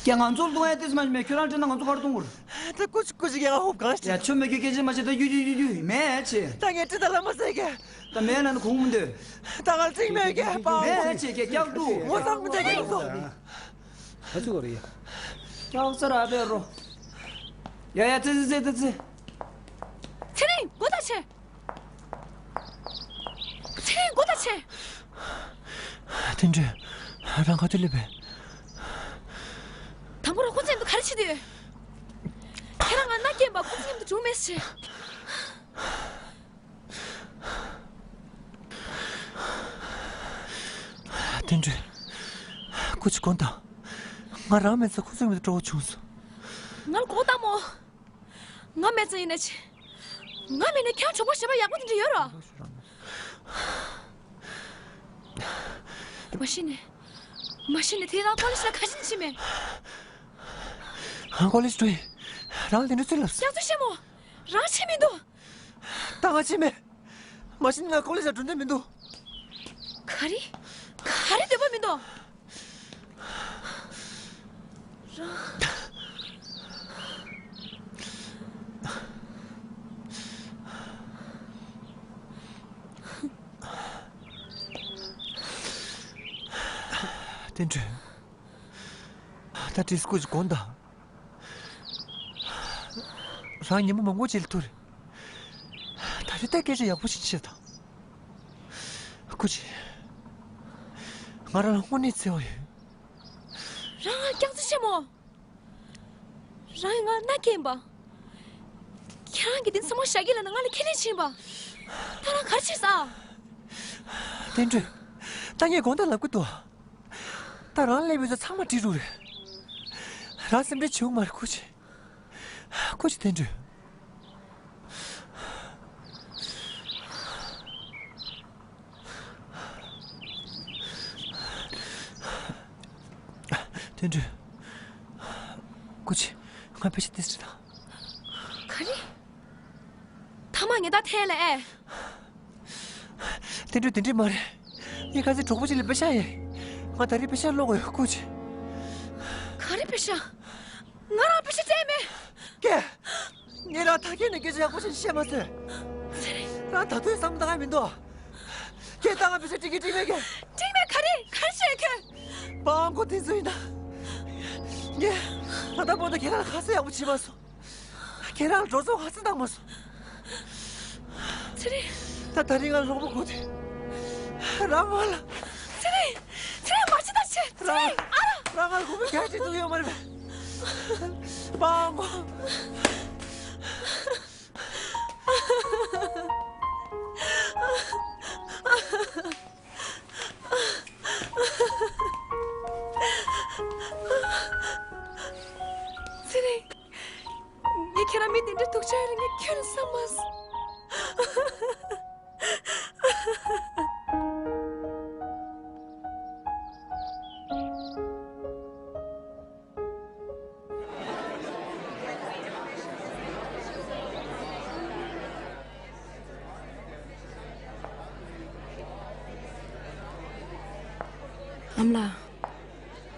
ཀྱེ་ང་ཚོར་གཏོང་ཡ་ཏེ་ཙི་མ་མེད། ཁྱོད་རང་བྲིས་ན་ང་ཚོ་གར་གཏོང་དགོས། ད་ཀུ་ཅི་ཀུ་ཅི་ཀྱེ་ང་ཧོབ་གང་ཡ་ཤི། ཆོ་མེད་ཀྱི་སྐད་ཆ་མ་བྱེད། ད་ཡུ་ཡུ་ཡུ་ཡུ་མེད་ཆེ། ད་ངས་བྲིས་ད་ལ་མ་ཟེར་གྱེ། ད་མེད་ན་ནི་ཁུངས་མི་འདོད། ད་ང་ཚིག་མེད་གྱེ་པའོ། མེད་ཆེ་ཀྱེ་སྐྱག་ཏུ། ངོ་ཚ་མི་འདོད་ཀྱེ་ཚོ། ད་ཅི་གོ་རེད་ཡ། སྐྱག་རྩ་ར་བེ་རོ། ཡ་ཡ་ཙི་ཙི་ཙི་ཙི། ཚེ་རིང་སྒོ་ད་ཕྱེ། ཚེ་རིང་སྒོ་ད་ཕྱེ། བསྟན་སྒྲོལ། རང་ག་དུས་སླེབས་པས། དང་པོ་ར་ཁོ་ཚོ་མཉམ་དུ་ག་རེ་བྱེད་དུས། ཁྱེད་རང་ང་མནའ་སྐྱེལ་བ་ཁོ་ཚོ་མཉམ་དུ་འགྲོ་མེད་ཟེར། བསྟན་སྒྲོལ། ཁོ་ཚོ་དགོངས་དག་ང་རང་མེད་ཙང་ཁོ་ཚོ་མཉམ་དུ་འགྲོ་བ་བྱུང་སོང་། ང་ལ་དགོངས་དག་མོ། ང་མེད་ཙང་ཡིན་ན་ཆེ། ང་མེད་ན་ཁྱེད་གྲོགས་པོ་གཞན་པ་ཡག་པོ་དེ་འདྲ་ཡོད་རོ། མ་གཞི་ནས། མ་གཞི་ནས་དེ་རང་ཀོ་ལེ་ཇི་ལ་ག་ཞིག་ཕྱིན་མེད། ང་ཀོ་ལེ་ཇི་འགྲོ་ཡིན། རང་ལ་དེ་འདྲ་ཚུལ་ལབ་སོང་། སྐྱག་རྫུན་བཤད་མོ། རང་ཕྱིན་མི་འདུག་ད་ང་ཕྱིན་མེད། མ་གཞི་ནས་ང་ཀོ་ལེ་ཇི་ལ་འགྲོ་འདོད་མི་འདུག་ག་རེ། ག་རེ་འདོད་པ་མི་འདུག་བསྟན་སྒྲོན། ད་ཏྲིས་སྐུ་མཁྱེན་དང་། རང་ཉི་མ་མང་པོ་ཅིག་ལ་ཐུག་རེད། ད་རེས་ད་སྐད་ཆ་ཡག་པོ་ཞིག་བཤད་དང་། སྐུ་མཁྱེན། ང་རང་ལ་དངོས་གནས་བརྩེ་བ་ཡོད། རང་ང་སྐྱག་རྫུན་བཤད་མོ། རང་ང་མནའ་སྐྱེལ་ཡིན་པ། ཁྱེད་རང་གིས་དེ་ཚང་མ་བཞག་གི་ལབ་ན་ང་ལ་ཁས་ལེན་བྱེད་ཡིན་པ། ད་རང་ག་རེ་བྱས་སོང་། བསྟན་སྒྲོན། ད་ངས་དགོངས་དག་ལབ་ཀྱི་འདུག་ད་རང་སླེབས་ཡོད་ས་ཚང་མ་འབྲི་རུ་རེད། རང་སེམས་ཁྲལ་བྱེད་དགོས་མ་རེད། སྐུ་མཁྱེན། སྐུ་མཁྱེན། བསྟན་སྒྲོན། བསྟན་སྒྲོན། སྐུ་མཁྱེན། ང་དཔེ་ཆ་ཏོག་ཙམ་བྲིས་དང་། ག་རེ། ཐ་མག་ཉལ་ཐ་འཐེན་ལ་ཨེ། བསྟན་སྒྲོན། དེ་འདྲ་མ་རེད། ངས་ཁ་སང་གྲོགས་པོ་ཅིག་ལ་པེ་ཤག་ཡིན། ང་ད་རེས་པེ་ཤག་སློག་དགོས་ཡོད། སྐུ་མཁྱེན། ག་རེ་པེ་ཤག་ང་རང་པེ་ཤག་སྤྲད་མེད། ཀྱེ། ངས་རང་ད་གིན་ནས་སྐད་ཆ་ཡག་པོ་ཞིག་བཤད་མ་ཟེར། རང་ད་དུང་བསམ་བློ་བཏང་ཡ་མི་འདུག་ཀྱེ། ད་ང་པེ་ཤག་སྤྲད་ཀྱི་སྤྲད་མེད་ཀྱེ། སྤྲད་མེད། ག་རེ་ག་རེ་བཤད་ཁྱོད། པང་གོ་དེ་ཚོ་ཡིན་ད། ངས་ད་ལྟ་བར་དུ་ཁྱེད་རང་ལ་ཁ་གསལ་ཡག་པོ་བྱས་མ་སོང་། ཁྱེད་རང་ལ་འགྲོ་སོང་ཧ་སེ་བཏང་མ་སོང་། ཚེ་རིང་། ད་ད་རིང་ང་ལ་གློ་བུར་དགོས་དུས། རང་ང་ལ། ཚེ་རིང་། ཚེ་རིང་། མ་བྱེད་ད་བྱེད། ཚེ་རིང་། ཨ་ར། རང་ང་ལ་དགོས་པའི་གལ་ཆེ་ཐུག་ཡོད་མ་རེད་པས། མ་འོང་གོ། ཚེ་རིང་། ངས་ཁྱེད་རང་མི་དེ་འདྲའི་སྡུག་ཅག་ཡོད་ལ་ངས་ཁྱོད་ལ་བསམ་མ་སོང་། ཨ་མ་ལགས།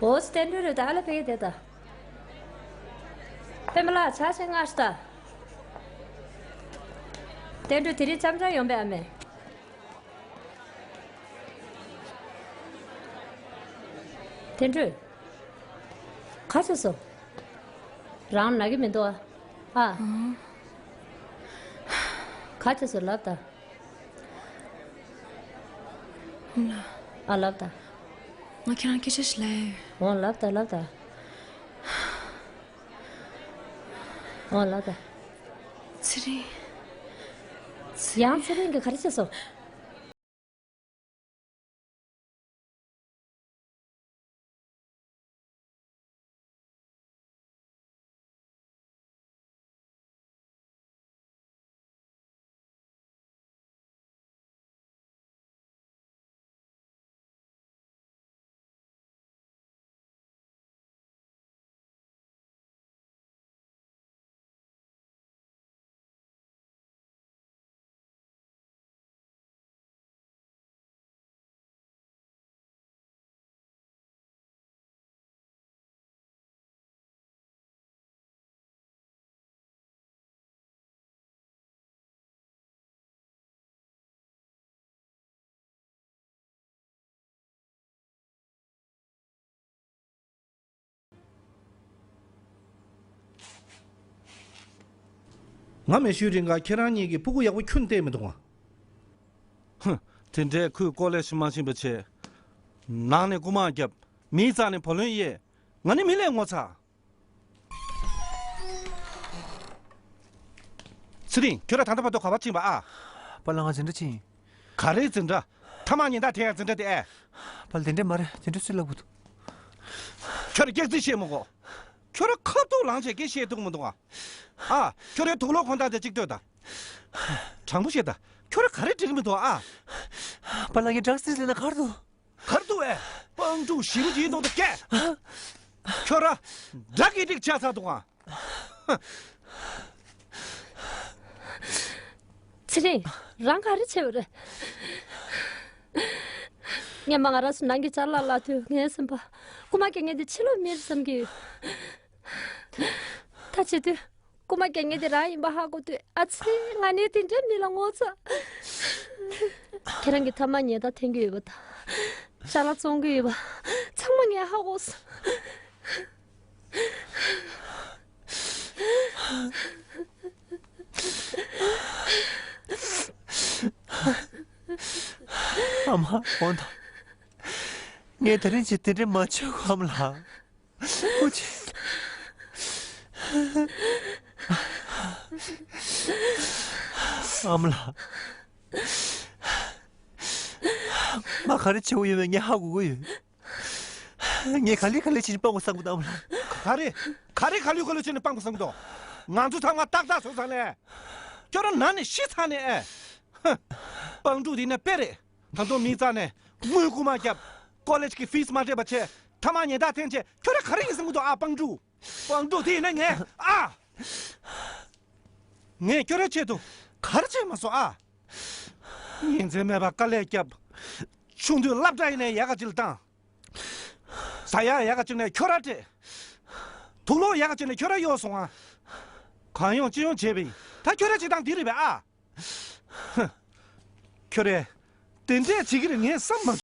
འོ་བསྟན་སྒྲོན་རེད་ད། ཨ་ལ་ཕེབས་དེ་ད། པད་མ་ལགས། ཆ་ཤས་མངགས་ཤིག་ད། བསྟན་སྒྲོན། དེ་རིང་འཆམ་འཆམ་ཡོང་པས་ཨ་མས། བསྟན་སྒྲོན། ག་བྱས་སོང་། རང་ན་གི་མི་འདུག་ཨ། ཨ། ག་བྱས་སོང་ལབ་ད། ཨ་མ་ལགས། ཨ་ལབ་ད། ང་ཁྱེད་རང་སྐད་ཆ་ཞིག་ལབ་ཡ་ཡོད། འོ་ལབ་ད་ལབ་ད། འོ་ལབ་ད། ཚེ་རིང་། ཚེ་ཡང་ཚེ་རིང་གིས་ག་རེ་བྱས་སོང་། ང་མེད་ཤུལ་རིང་ག་ཁྱེད་རང་གཉིས་ཀྱིས་ཕྲུ་གུ་ཡག་པོ་ཁྱོན་བལྟས་མི་འདུག་ཨ། ཧུམ། དེ་འདྲའི་ཁུལ་ཀོ་ལེ་ཇི་མ་ཕྱིན་པ་བྱས། ནང་ནས་རྐུ་མ་བརྒྱབ། མིའི་རྩ་ནས་བུ་ལོན་དབྱེ། ང་ནི་མི་ལས་ངོ་ཚ། ཚེ་རིང་། ཁྱོད་རང་ད་ལྟ་བར་དུ་ག་པར་ཕྱིན་པ་ཨ། པཱ་ལགས། ང་འཛིན་གྲྭ་ཕྱིན་ཡིན། ག་རེ་འཛིན་གྲྭ། ཐ་མག་ཉལ་ཐ་འཐེན་ཡ་འཛིན་གྲྭ་དེ་ཨེ། པཱ་ལགས། དེ་འདྲ་མ་རེད། དེ་འདྲ་སུས་ལབ་གི་འདུག་ཁྱོད་རང་སྐྱག་རྫུན་བཤད་མི་དགོས། ཁྱོད་རང་ཁ་ཐུག་ལངས་བྱས་སྐད་བཤད་ཐུབ་མི་འདུག་ཨ། ཨ། ཁྱོད་རའི་དུག་ལོག་ཁོང་དང་དེ་གཅིག་ལྟོས་དང་། དྲང་པོ་བཤད་དང་། ཁྱོད་རང་ག་རེ་འགྲིག་གི་མི་འདུག་ཨ། པཱ་ལགས་ངས་ཌག་སིས་ལེན་ན་ག་རེ་འདུག་ག་རེ་འདུག་ཨེ། སྤང་ཕྲུག་ཞེ་པོ་ཅིག་ཡིན་མདོག་དེ་སྐད། ཁྱོད་རང་ཌག་གི་ཌིག་ཆགས་ཚར་འདུག་ཨ། ཚེ་རིང་། རང་ག་རེ་བྱས་པ་རེད། སྔན་མ་ང་རང་ཚོ་ནང་གི་ཅ་ལག་བརླག་དུས་ངའི་སེམས་པ། རྐུ་མ་རྒྱག་མཁན་དེ་ཕྱི་ལོགས་མི་རེད་བསམ་གྱི་ཡོད། ད་བྱེད་དུས། རྐུ་མ་རྒྱག་མཁན་དེ་རང་ཡིན་པ་ཧ་གོ་དུས། ཨ་ཙི། ང་ནི་དེ་འདྲའི་མི་ལ་ངོ་ཚ། ཁྱེད་རང་གི་ཐ་མག་ཉལ་ཐ་འཐེན་གྱི་ཡོད་པ་དང་། ཅ་ལག་བཙོང་གི་ཡོད་པ། ཚང་མ་ངས་ཧ་གོ་སོང་། ཨ་མ། འོང་དང་། ངས་དེ་རིང་ཅིག་དེ་འདྲ་མ་བྱེད་གོ་ཨ་མ་ལགས། ཨུ་ཅེ། ཨ་མ་ལགས། ང་ག་རེ་བྱེད་དགོས་ཡོད་མེད་ངས་ཧ་གོ་གི་ཡོད། ངས་ག་ལེ་ག་ལེ་བྱས་ནས་སྤང་དགོས་བསམ་གི་འདུག་ཨ་མ་ལགས། ག་རེ། ག་རེ་ག་ལེ་ག་ལེ་བྱས་ནས་སྤང་དགོས་བསམ་གི་འདུག་ང་ཚོ་ཚང་མ་ཏག་ཏག་བཟོས་ཚར་ནས། ཁྱོད་རང་ན་ནས་ཤི་ཚར་ནས་ཨེ། ཧ། སྤང་ཕྲུག་དེ་ནས་དཔེ་རེད། ད་དུང་མི་རྩ་ནས་དངུལ་རྐུ་མ་བརྒྱབ། ཀོ་ལེཇ་གི་ཕིས་མ་སྤྲད་པ་བྱས། ཐ་མག་ཉལ་ཐ་འཐེན་བྱས། ཁྱོད་རང་ག་རེ་ཡིན་བསམ་གི་འདུག་ཨ། སྤང་ཕྲུག་སྤང་ཕྲུག་དེ་ཡིན་ན་ངས་ཨ། ངས་ཁྱོད་རའི་ཆེད་དུ་ག་རེ་བྱས་མ་སོང་ཨ། ཉིན་མཚན་མེད་པར་དཀའ་ལས་བརྒྱབ། ཆུང་དུས་སློབ་གྲྭ་ཡིན་ནའི་ཡག་ག་ཅིག་ལ་བཏང་། ཟ་ཡག་ཡག་ག་ཅིག་ནས་ཁྱོད་ར་སྤྲད། དུག་ལོག་ཡག་ག་ཅིག་ནས་ཁྱོད་ར་གཡོག་སོང་ཨ། གང་ཡོང་ཅི་ཡོང་བྱས་པ་ཡིན། ད་ཁྱོད་ར་བྱེད་སྟངས་འདི་རེད་པས་ཨ། ཧ། ཁྱོད་རས་དེ་འདྲས་བྱེད་ཀྱི་རེད་ངས་བསམ་མ།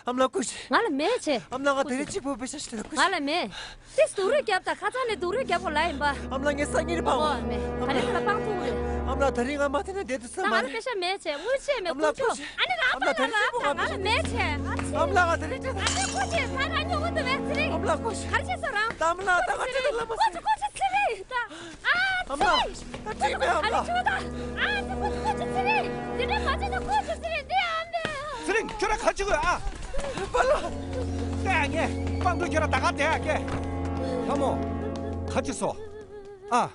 ཨ་མ་ལགས་སྐུ་མཁྱེན། ང་ལ་མེད་བྱས། ཨ་མ་ལགས་ང་དེ་རིང་གཅིག་པུ་པེ་ཤ་ཞིག་ལ་སྐུ་མཁྱེན། ང་ལ་མེད། དེ་སྡུག་རུས་རྒྱབ་དང་ཁ་ཚང་ནས་སྡུག་རུས་རྒྱབ་དགོས་ལ་ཡིན་པ། ཨ་མ་ལགས་ངས་སང་ཉིན་རེ་ཕང་། ཨོ་མེད། ག་རེ་ལ་སྤང་ཐུབ་རེད། ཨ་མ་ལགས་དེ་རིང་ང་མ་དེ་ནས་བསྡད་དུས་ད་ང་ལ་པེ་ཤ་མེད་བྱས་དངུལ་ཆད་མེད། ཨ་མ་ལགས་སྐུ་མཁྱེན། ཨ་ནི་རང་ཨ་མ་ལགས་དེ་རིང་ང་ལ་མེད་བྱས། ཨ་མ་ལགས་ང་དེ་རིང་ཨ་ནི་སྐུ་མཁྱེན་ད་ང་ཉོ་གི་འདུག་བས་ཚེ་རིང་། ཨ་མ་ལགས་སྐུ་མཁྱེན། ག་རེ་བྱས་སོང་རང་། ད་ཨ་མ་ལགས་ད་ང་ཁྲིད་དང་ལ་མ་སྐུ་མཁྱེན་སྐུ་མཁྱེན་ཚེ་རིང་ད། ཨ་མ་ལགས། ད་ཁྲིད་མེད་ཨ་མ་ལགས། ཨ་ཙི་ཁོ་ཁོ་ཅི་ཚེ་རིང་། དེ་འདྲ་མ་བྱེད་ན་ཁོ་ཅི་ཚེ་རིང་འདི་ཨ་མ་ལགས། ཚེ་རིང་ཁྱོད་ར་ག་ཅི་དགོས་ཨ། པཱ་ལགས། ལྟ་ཡ་ངས་སྤང་ཕྲུག་ཁྱོད་ར་ད་ག་བསྡད་ཨ་ཀེ། ལྷ་མོ། ག་ཅི་སོ། ཨ།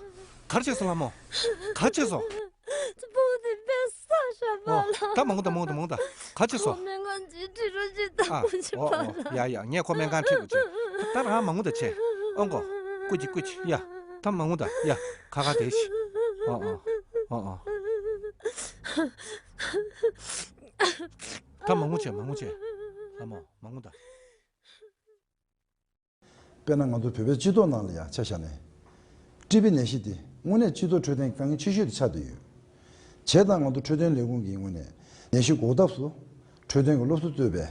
ག་ཅི་སོ་ལྷ་མོ། ག་ཅི་སོ། སྤུ་དེ་པེ་ས་ཤ་པཱ་ལགས། ད་མ་ངུ་ད་མ་ངུ་ད་མ་ངུ་ད། ག་ཅི་སོ། ཁོ་སྨན་ཁང་ཅིག་ཁྲིད་རོགས་བྱེད་ད། ཨ། ཁོ་ཅི་ཨོ་པཱ་ཨོ། ལགས། ཡ་ཡ་ངས་ཁོ་སྨན་ཁང་ཁྲིད་རོགས་བྱེད། ད་རང་མ་ངུ་ད་བྱས། ཨོ་མགོ། སྐུ་མཁྱེན་སྐུ་མཁྱེན་ཡ། ད་མ་ངུ་ད་ཡ། ཁ་ཁ་བསྡད་ཤིག་ཨོ་ཨོ། ཨོ་ཨོ། ད་མ་ངུ་བྱས་མ་ངུ་བྱས། ལྷ་མོ་མ་ངུ་ད། དཔེར་ན་ང་ཚོ་བོད་པའི་སྤྱི་ཚོགས་ནང་ལ་ཡང་ཆ་བཞག་ནས། ཀྲི་པི་ནད་གཞི་འདི་དངོས་གནས་སྤྱི་ཚོགས་འཕྲོད་བསྟེན་གྱི་དཀའ་ངལ་ཆེ་ཤོས་དེ་ཆགས་བསྡད་ཡོད། བྱས་ཙང་ང་ཚོ་འཕྲོད་བསྟེན་ལས་ཁུངས་ཀྱི་ངོས་ནས་ ནད་གཞི་འགོག་ཐབས་སུ་འཕྲོད་བསྟེན་གྱི་སློབ་གསོ་གཙོས་པའི་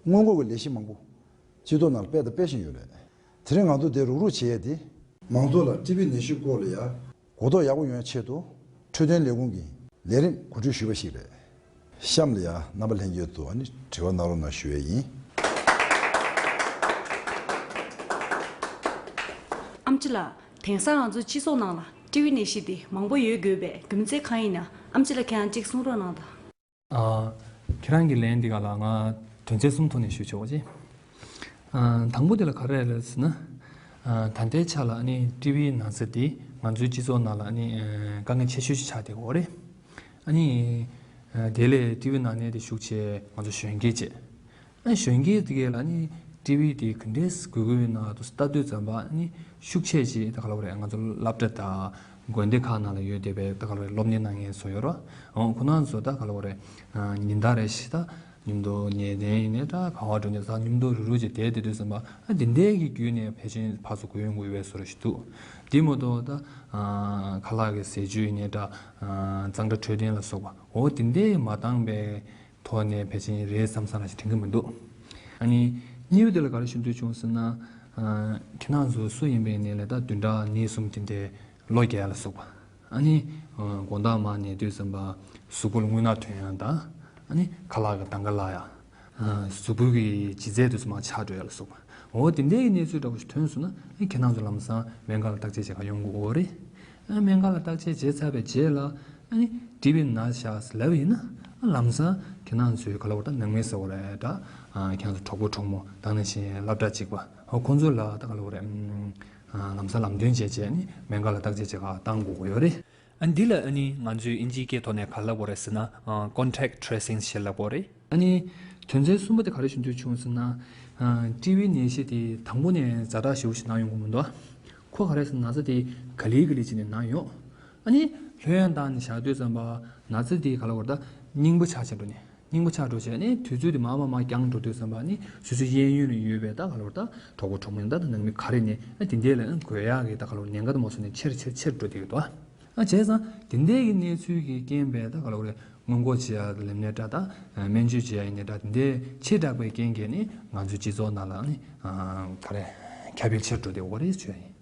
སྔོན་འགོག་གི་ལས་གཞི་མང་པོ་སྤྱི་ཚོགས་ནང་ལ་སྤེལ་དང་སྤེལ་བཞིན་ཡོད་རེད། དེ་རིང་ང་ཚོ་འདིར་རུག་རུག་བྱེད་ཡས་དེ། མང་ཚོགས་ལ་ཊི་བི་ནད་གཞི་སྐོར་ལ་ཡ་གོ་རྟོགས་ཡག་པོ་ཡོང་ཡ་ཆེད་དུ་འཕྲོད་བསྟེན་ལས་ཁུངས་ཀྱི་ལས་རིམ་གོ་སྒྲིག་ཞུས་པ་ཞིག་རེད། གཤམ་ལ་ཡ་རྣམ་པ་ལྷན་རྒྱས་ཚོ་ཨ་ནི་དྲི་བ་གནང་རོགས་གནང་ཞུ་ཡས་ཡིན། ཨམ་ཆི་ལགས། དེང་སང་ང་ཚོའི་སྤྱི་ཚོགས་ནང་ལ་ཊི་བི་ནད་གཞི་དེ་མང་པོ་ཡོད་དགོས་པའི་རྒྱུ་མཚན་གང་ཡིན་ན། ཨམ་ཆི་ལགས་ཁྱེད་རང་གཅིག་གསུང་རོགས་གནང་དང་། ཨ། ཁྱེད་རང་གི་ལན་འདི་ག་ལ་ང་དོན་ཚན་གསུམ་ཐོག་ནས་ཞུ་ཆོག་ཅེ། ཨ། དང་པོ་དེ་ལ་ག་རེ་རེད་ཟེར་ན། ཨ། ད་ལྟའི་ཆ་ལ་ཨ་ནི་ཊི་བི་ན་ཚ་འདི་ང་ཚོའི་སྤྱི་ཚོགས་ནང་ལ་ཨ་ནི་ཨ། དཀའ་ངལ་ཆེ་ཤོས་ཤིག་ཆགས་བསྡད་ཡོད་རེད། ཨ་ནི་ཨ། དེ་ལས་ཊི་བི་ན་མཁན་དེ་ཤུགས་ཆེ་ང་ཚོ་གཞོན་སྐྱེས་བྱས། ཨ། གཞོན་སྐྱེས་དེ་གས་ལ་ཨ་ནི་ཊི་བི་དེ་ག་འདྲས་དགོས་དགོས་ཡོད་ན་དུ་ལྟ་དུས་ཙམ་པ་ཨ་ནི་ཤུགས་ཆེ་ཅིག་ད་ག་ལ་བ་རེད། ང་ཚོ་སློབ་གྲྭ་དང་དགོན་སྡེ་ཁག་ནང་ལ་ཡོད་བསྡད་པའི་ད་ག་ལ་བ་རེད། སློབ་གཉེར་གནང་མཁན་ཚོ་ཡོད་རེད། འོ་ཁོ་རང་ཚོ་ད་ག་ལ་བ་རེད། ཨ། ཉིན་ལྟར་རེ་བཞིན་ད་མཉམ་དུ་ཉལ་གདན་ཡིན་ནའི་འདྲ། ག་བ་འགྲོ་ནའི་ད་མཉམ་དུ་རུག་རུག་ཅིག་བསྡད་བསྡད་དུས་ཙམ་པ། ཨ། འདི་འདྲའི་གི་བརྒྱུད་ནས་ཕལ་ཆེར་ཕར་ཚུར་གུ་ཡངས་དགོས་པའི་བཟོ་འདྲ་ཞིག་འདུག་དེ་མ་གཏོགས་ད། ཨ། ཁ་ལག་གི་ཟས་བཅུད་ཡིན་ནའི་འདྲ། ཨ། གཙང་སྦྲ་འཕྲོད་བསྟེན་ལ་སོགས་པ་འོ་དེ་འདྲའི་མ་འདང་པའི་ཐོག་ནས་ཕལ་ཆེར་རེད་བསམ་བསམ་ལ་ཞིག་དྲན་གི་མི་འདུག་ཨ་ནི་གཉིས་པ་དེ་ལ་ག་རེ་ཞུ་འདོད་བྱུང་ཟེར་ན། ཨ། ཁྱེད་རང་ཚོ་སུ་ཡིན་པའི་ནས་ལས་ད་བདུན་ཕྲག་གཉིས་གསུམ་དེ་འདྲའི་གློ་རྒྱག་ལ་སོགས་པ། ཨ་ནི་ཨ། དགོང་དག་མར་ཉལ་དུས་ཙམ་པ་གཟུགས་པོ་ལ་རྔུལ་ནག་ཐོན་ཡ་དང་། ཨ་ནི་ཁ་ལག་གི་དང་ག་ལ་ཡ། ཨ། གཟུགས་པོ་གི་ལྗིད་ཚད་དུས་ཙམ་པ་ཆག་འགྲོ་ཡ་ལ་སོགས་པ། འོ་དེ་འདྲའི་གནས་ཚུལ་འདྲ་བོ་ཞིག་ཐོན་སོང་ན། ཨ། ཁྱེད་རང་ཚོ་ལམ་སང་སྨན་ཁང་ལ་བརྟག་དཔྱད་བྱེད་ག་ཡོང་དགོས་རེད། ཨ། སྨན་ཁང་ལ་བརྟག་དཔྱད་བྱས་ཚར་བའི་རྗེས་ལ། ཨ་ནི་ཊི་བི་ན་ཤག་ཟེར་ལབ་ཡིན་ན། ཨ། ལམ་སང་ཁྱེད་རང་ཚོའི་ག་ལ་བ་རེད། ད་ནང་མི་ཟེར་བ་རེད་འདྲ། ཨ། ཁྱེད་རང་ཚོ་གྲོགས་པོ་གྲོགས་མོ་དེ་ནང་བཞིན་སློབ་གྲྭ་གཅིག་པ། ཨ། ཁོང་ཚོ་ལ་ད་ག་ལ་བ་རེད། ཨ། ལམ་སང་ལམ་སྟོན་བྱས་བྱས་ནི་སྨན་ཁང་ལ་བརྟག་དཔྱད་བྱེད་ག་བཏང་དགོས་ཀྱི་ཡོད་རེད། ཨ། འདི་ལ་ཨ་ནི་ང་ཚོའི་ཨིན་ཇིའི་སྐད་ཐོག་ནས་ག་ལབ་དགོས་རེད་ཟེར་ན། ཨ། contact tracing ཞེས་ལབ་དགོས་རེད། ཨ་ནི་དོན་ཚན་གསུམ་པ་དེ་ག་རེ་ཞུ་འདོད་བྱུང་ཟེར་ན། ཨ། ཊི་བི་ནད་གཞི་དེ་དང་པོ་ནས་ཛ་དྲག་ཞེ་པོ་ཞིག་ན་ཡོང་གི་མི་འདུག་ཁོ་ག་རེ་ཟེར་ན། ན་ཚ་དེ་ག་ལེ་ག་ལེ་བྱས་ནས་ན་ཡོང་། ཨ་ནི་ལྷོད་ཡངས་བཏང་ནས་བཞག་དུས་ཙམ་པ་ན་ཚ་དེ་ག་ལ་བ་རེད། ད་རྙིང་པ་ཆགས་ཆགས་འགྲོ་ནས། རྙིང་པ་ཆགས་འགྲོ་བྱས་ནས་དུས་ཚོད་དེ་མར་མར་མར་འགྱངས་འགྲོ་དུས་ཙམ་པ་ནི་སོ་སོའི་གཡས་གཡོན་ལ་ཡོད་པའི་ད་ག་ལ་བ་རེད། ད་གྲོགས་པོ་གྲོགས་མོ་ཡིན་ད་ད་ནང་མི་ག་རེ་ནས། ཨ། དེ་འདྲས་ལ་འགོས་ཡག་གི་ད་ག་ལ་བ་རེད། ཉེན་ཁ་དེ་མང་སོང་ནས་ཆེར་ཆེར་ཆེར་འགྲོ་བསྡད་ཀྱི་འདུག་ཨ། བྱས་ཙང་དེ་འདྲས་ཀྱི་གནས་ཚུལ་གྱི་རྐྱེན་པས་ད་ག་ལ་བ་རེད། སྔོན་འགོག་བྱེད་ཡག་ལེམ་ནས་འདྲ། ད་སྨན་བཅོས་བྱེད་ཡག་ཡིན་ནའི་འདྲ། དེ་འདྲས་ཆེ་དྲགས་པའི་རྐྱེན་གྱིས་ནི་ང་ཚོའི་སྤྱི་ཚོགས་ནང་ལ་ནི། ཨ། ག་རེ་ཁྱབ་སྤེལ་ཆེར་འགྲོ་བསྡད་ཡོད་རེད་ཞུ་ཡ་ཡིན།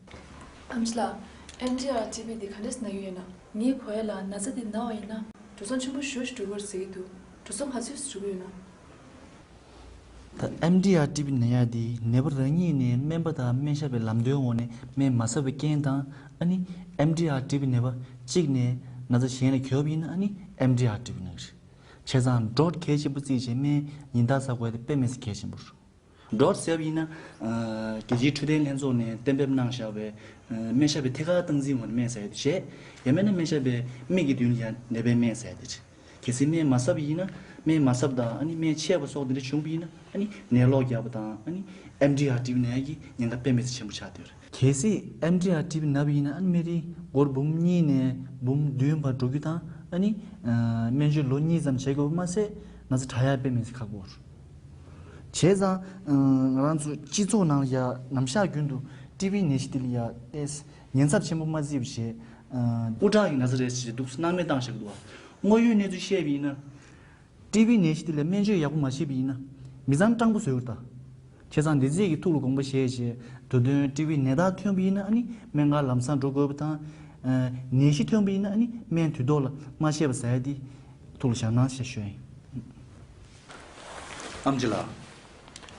ཨམ་ཆི་ལགས། ཨེམ་ཌི་ཨར་ཊི་བི་དེ་ག་འདྲས་ན་གི་ཡོད་ན། ངའི་གོ་ཡ་ལ་ན་ཚ་དེ་ན་བ་ཡིན་ན་འགྲོ་སོང་ཆེན་པོ་ཞེ་པོ་ཞིག་འགྲོ་གི་རེད་ཟེར་གྱི་འདུག་འགྲོ་སོང་ག་ཚོད་ཞིག་འགྲོ་གི་ཡོད་ན། ད་ཨེམ་ཌི་ཨར་ཊི་བི་ན་ཡ་དེ་ནད་པ་རང་ཉིད་ནས་སྨན་པ་དང་སྨན་ཞབས་པའི་ལམ་སྟོན་འོག་ནས་སྨན་མ་ཟ་བའི་རྐྱེན་དང་། ཨ་ནི་ཨེམ་ཌི་ཨར་ཊི་བི་ནད་པ་གཅིག་ནས་ན་ཚ་གཞན་ལ་འགོས་པ་ཡིན་ན། ཨ་ནི་ཨེམ་ཌི་ཨར་ཊི་བི་ན་གི་རེད། བྱས་ཙང་ཌོག་གལ་ཆེན་པོ་བརྩིས་བྱས་སྨན་ཉིན་ལྟར་ཟ་དགོས་དེ་དཔེ་མི་སྲིད་གལ་ཆེན་པོ་རེད། ཌོག་ཟེར་བ་ཡིན་ན། ཨ། རྒྱལ་སྤྱིའི་འཕྲོད་བསྟེན་ལྷན་ཚོགས་ནས་གཏན་འབེབས་གནང་བཞག་པའི། ཨ། སྨན་ཞབས་པའི་ཐད་ཀར་སྟངས་འཛིན་འོག་ནས་སྨན་ཟ་ཡ་དེ་བྱས། ཡང་མིན་ན་སྨན་ཞབས་པས་མིག་གི་མདུན་ལ་ཡང་ནད་པའི་སྨན་ཟ་ཡ་དེ་བྱས། གལ་སྲིད་སྨན་མ་ཟ་བ་ཡིན་ན། སྨན་མ་ཟ་བ་དང་། ཨ་ནི་སྨན་ཆད་པ་སོགས་དེ་འདྲ་བྱུང་བ་ཡིན་ན། ཨ་ནི་ནད་གློག་རྒྱག་པ་དང་། ཨ་ནི་ཨེམ་ཌི་ཨར་ཊི་བི་ན་ཡ་གི་ཉེན་ཁ་དཔེ་མི་སྲིད་ཆེན་པོ་ཆགས་བསྡད་ཡོད་རེད། གལ་སྲིད་ཨེམ་ཌི་ཨར་ཊི་བི་ན་བ་ཡིན་ན། ཨ་ནི་སྨན་རིན་སྒོར་འབུམ་གཉིས་ནས་འབུམ་བདུན་བར་འགྲོ་རྒྱུ་དང་། ཨ་ནི་ཨ། སྨན་བཅོས་ལོ་གཉིས་ཙམ་བྱེད་དགོས་པ་མ་ཟད། ན་ཚ་དྲག་ཡ་དཔེ་མི་སྲིད་ཁག་པོ་རེད། བྱས་ཙང་། ཨ། ང་རང་ཚོ་སྤྱི་ཚོགས་ནང་ལ་ཡ་ནམ་ཞག་རྒྱུན་དུ་ཊི་བི་ནད་གཞི་དེ་ལ་ཡ་ཏོག་ཙམ་ཉེན་ཚབས་ཆེན་པོ་མ་བརྩིས་པ་བྱས། ཨ། སྐུ་དྲག་གི་ན་ཚ་རེད་ཅེས་འདུག་སེ་སྣང་མེད་བཏང་བཞག་གི་འདུག་བ། དངོས་ཡོད་གནས་ཚུལ་བཤད་པ་ཡིན་ན། ཊི་བི་ནད་གཞི་དེ་ལ་སྨན་བཅོས་ཡག་པོ་མ་བྱས་པ་ཡིན་ན། མི་ཚང་སྤྲང་པོ་བཟོས་ཡོད་ད། བྱས་ཙང་འདི་ཚིག་གི་ཐུགས་ལ་དགོངས་པ་བཞེས་བྱས། དུས་རྒྱུན་ཊི་བི་ནད་རྟགས་ཐོན་པ་ཡིན་ན། ཨ་ནི་སྨན་ཁང་ལམ་སང་འགྲོ་དགོས་པ་དང་། ཨ། ནད་གཞི་ཐོན་པ་ཡིན་ན། ཨ་ནི་སྨན་དུས་ཐོག་ལ་མ་བཞེས་པ་ཟ་ཡ་དེ་ཐུགས་ལ་བཞག་གནང་ཞེས་ཞུ་ཡ་ཡིན། ཨམ་ཆི་ལགས།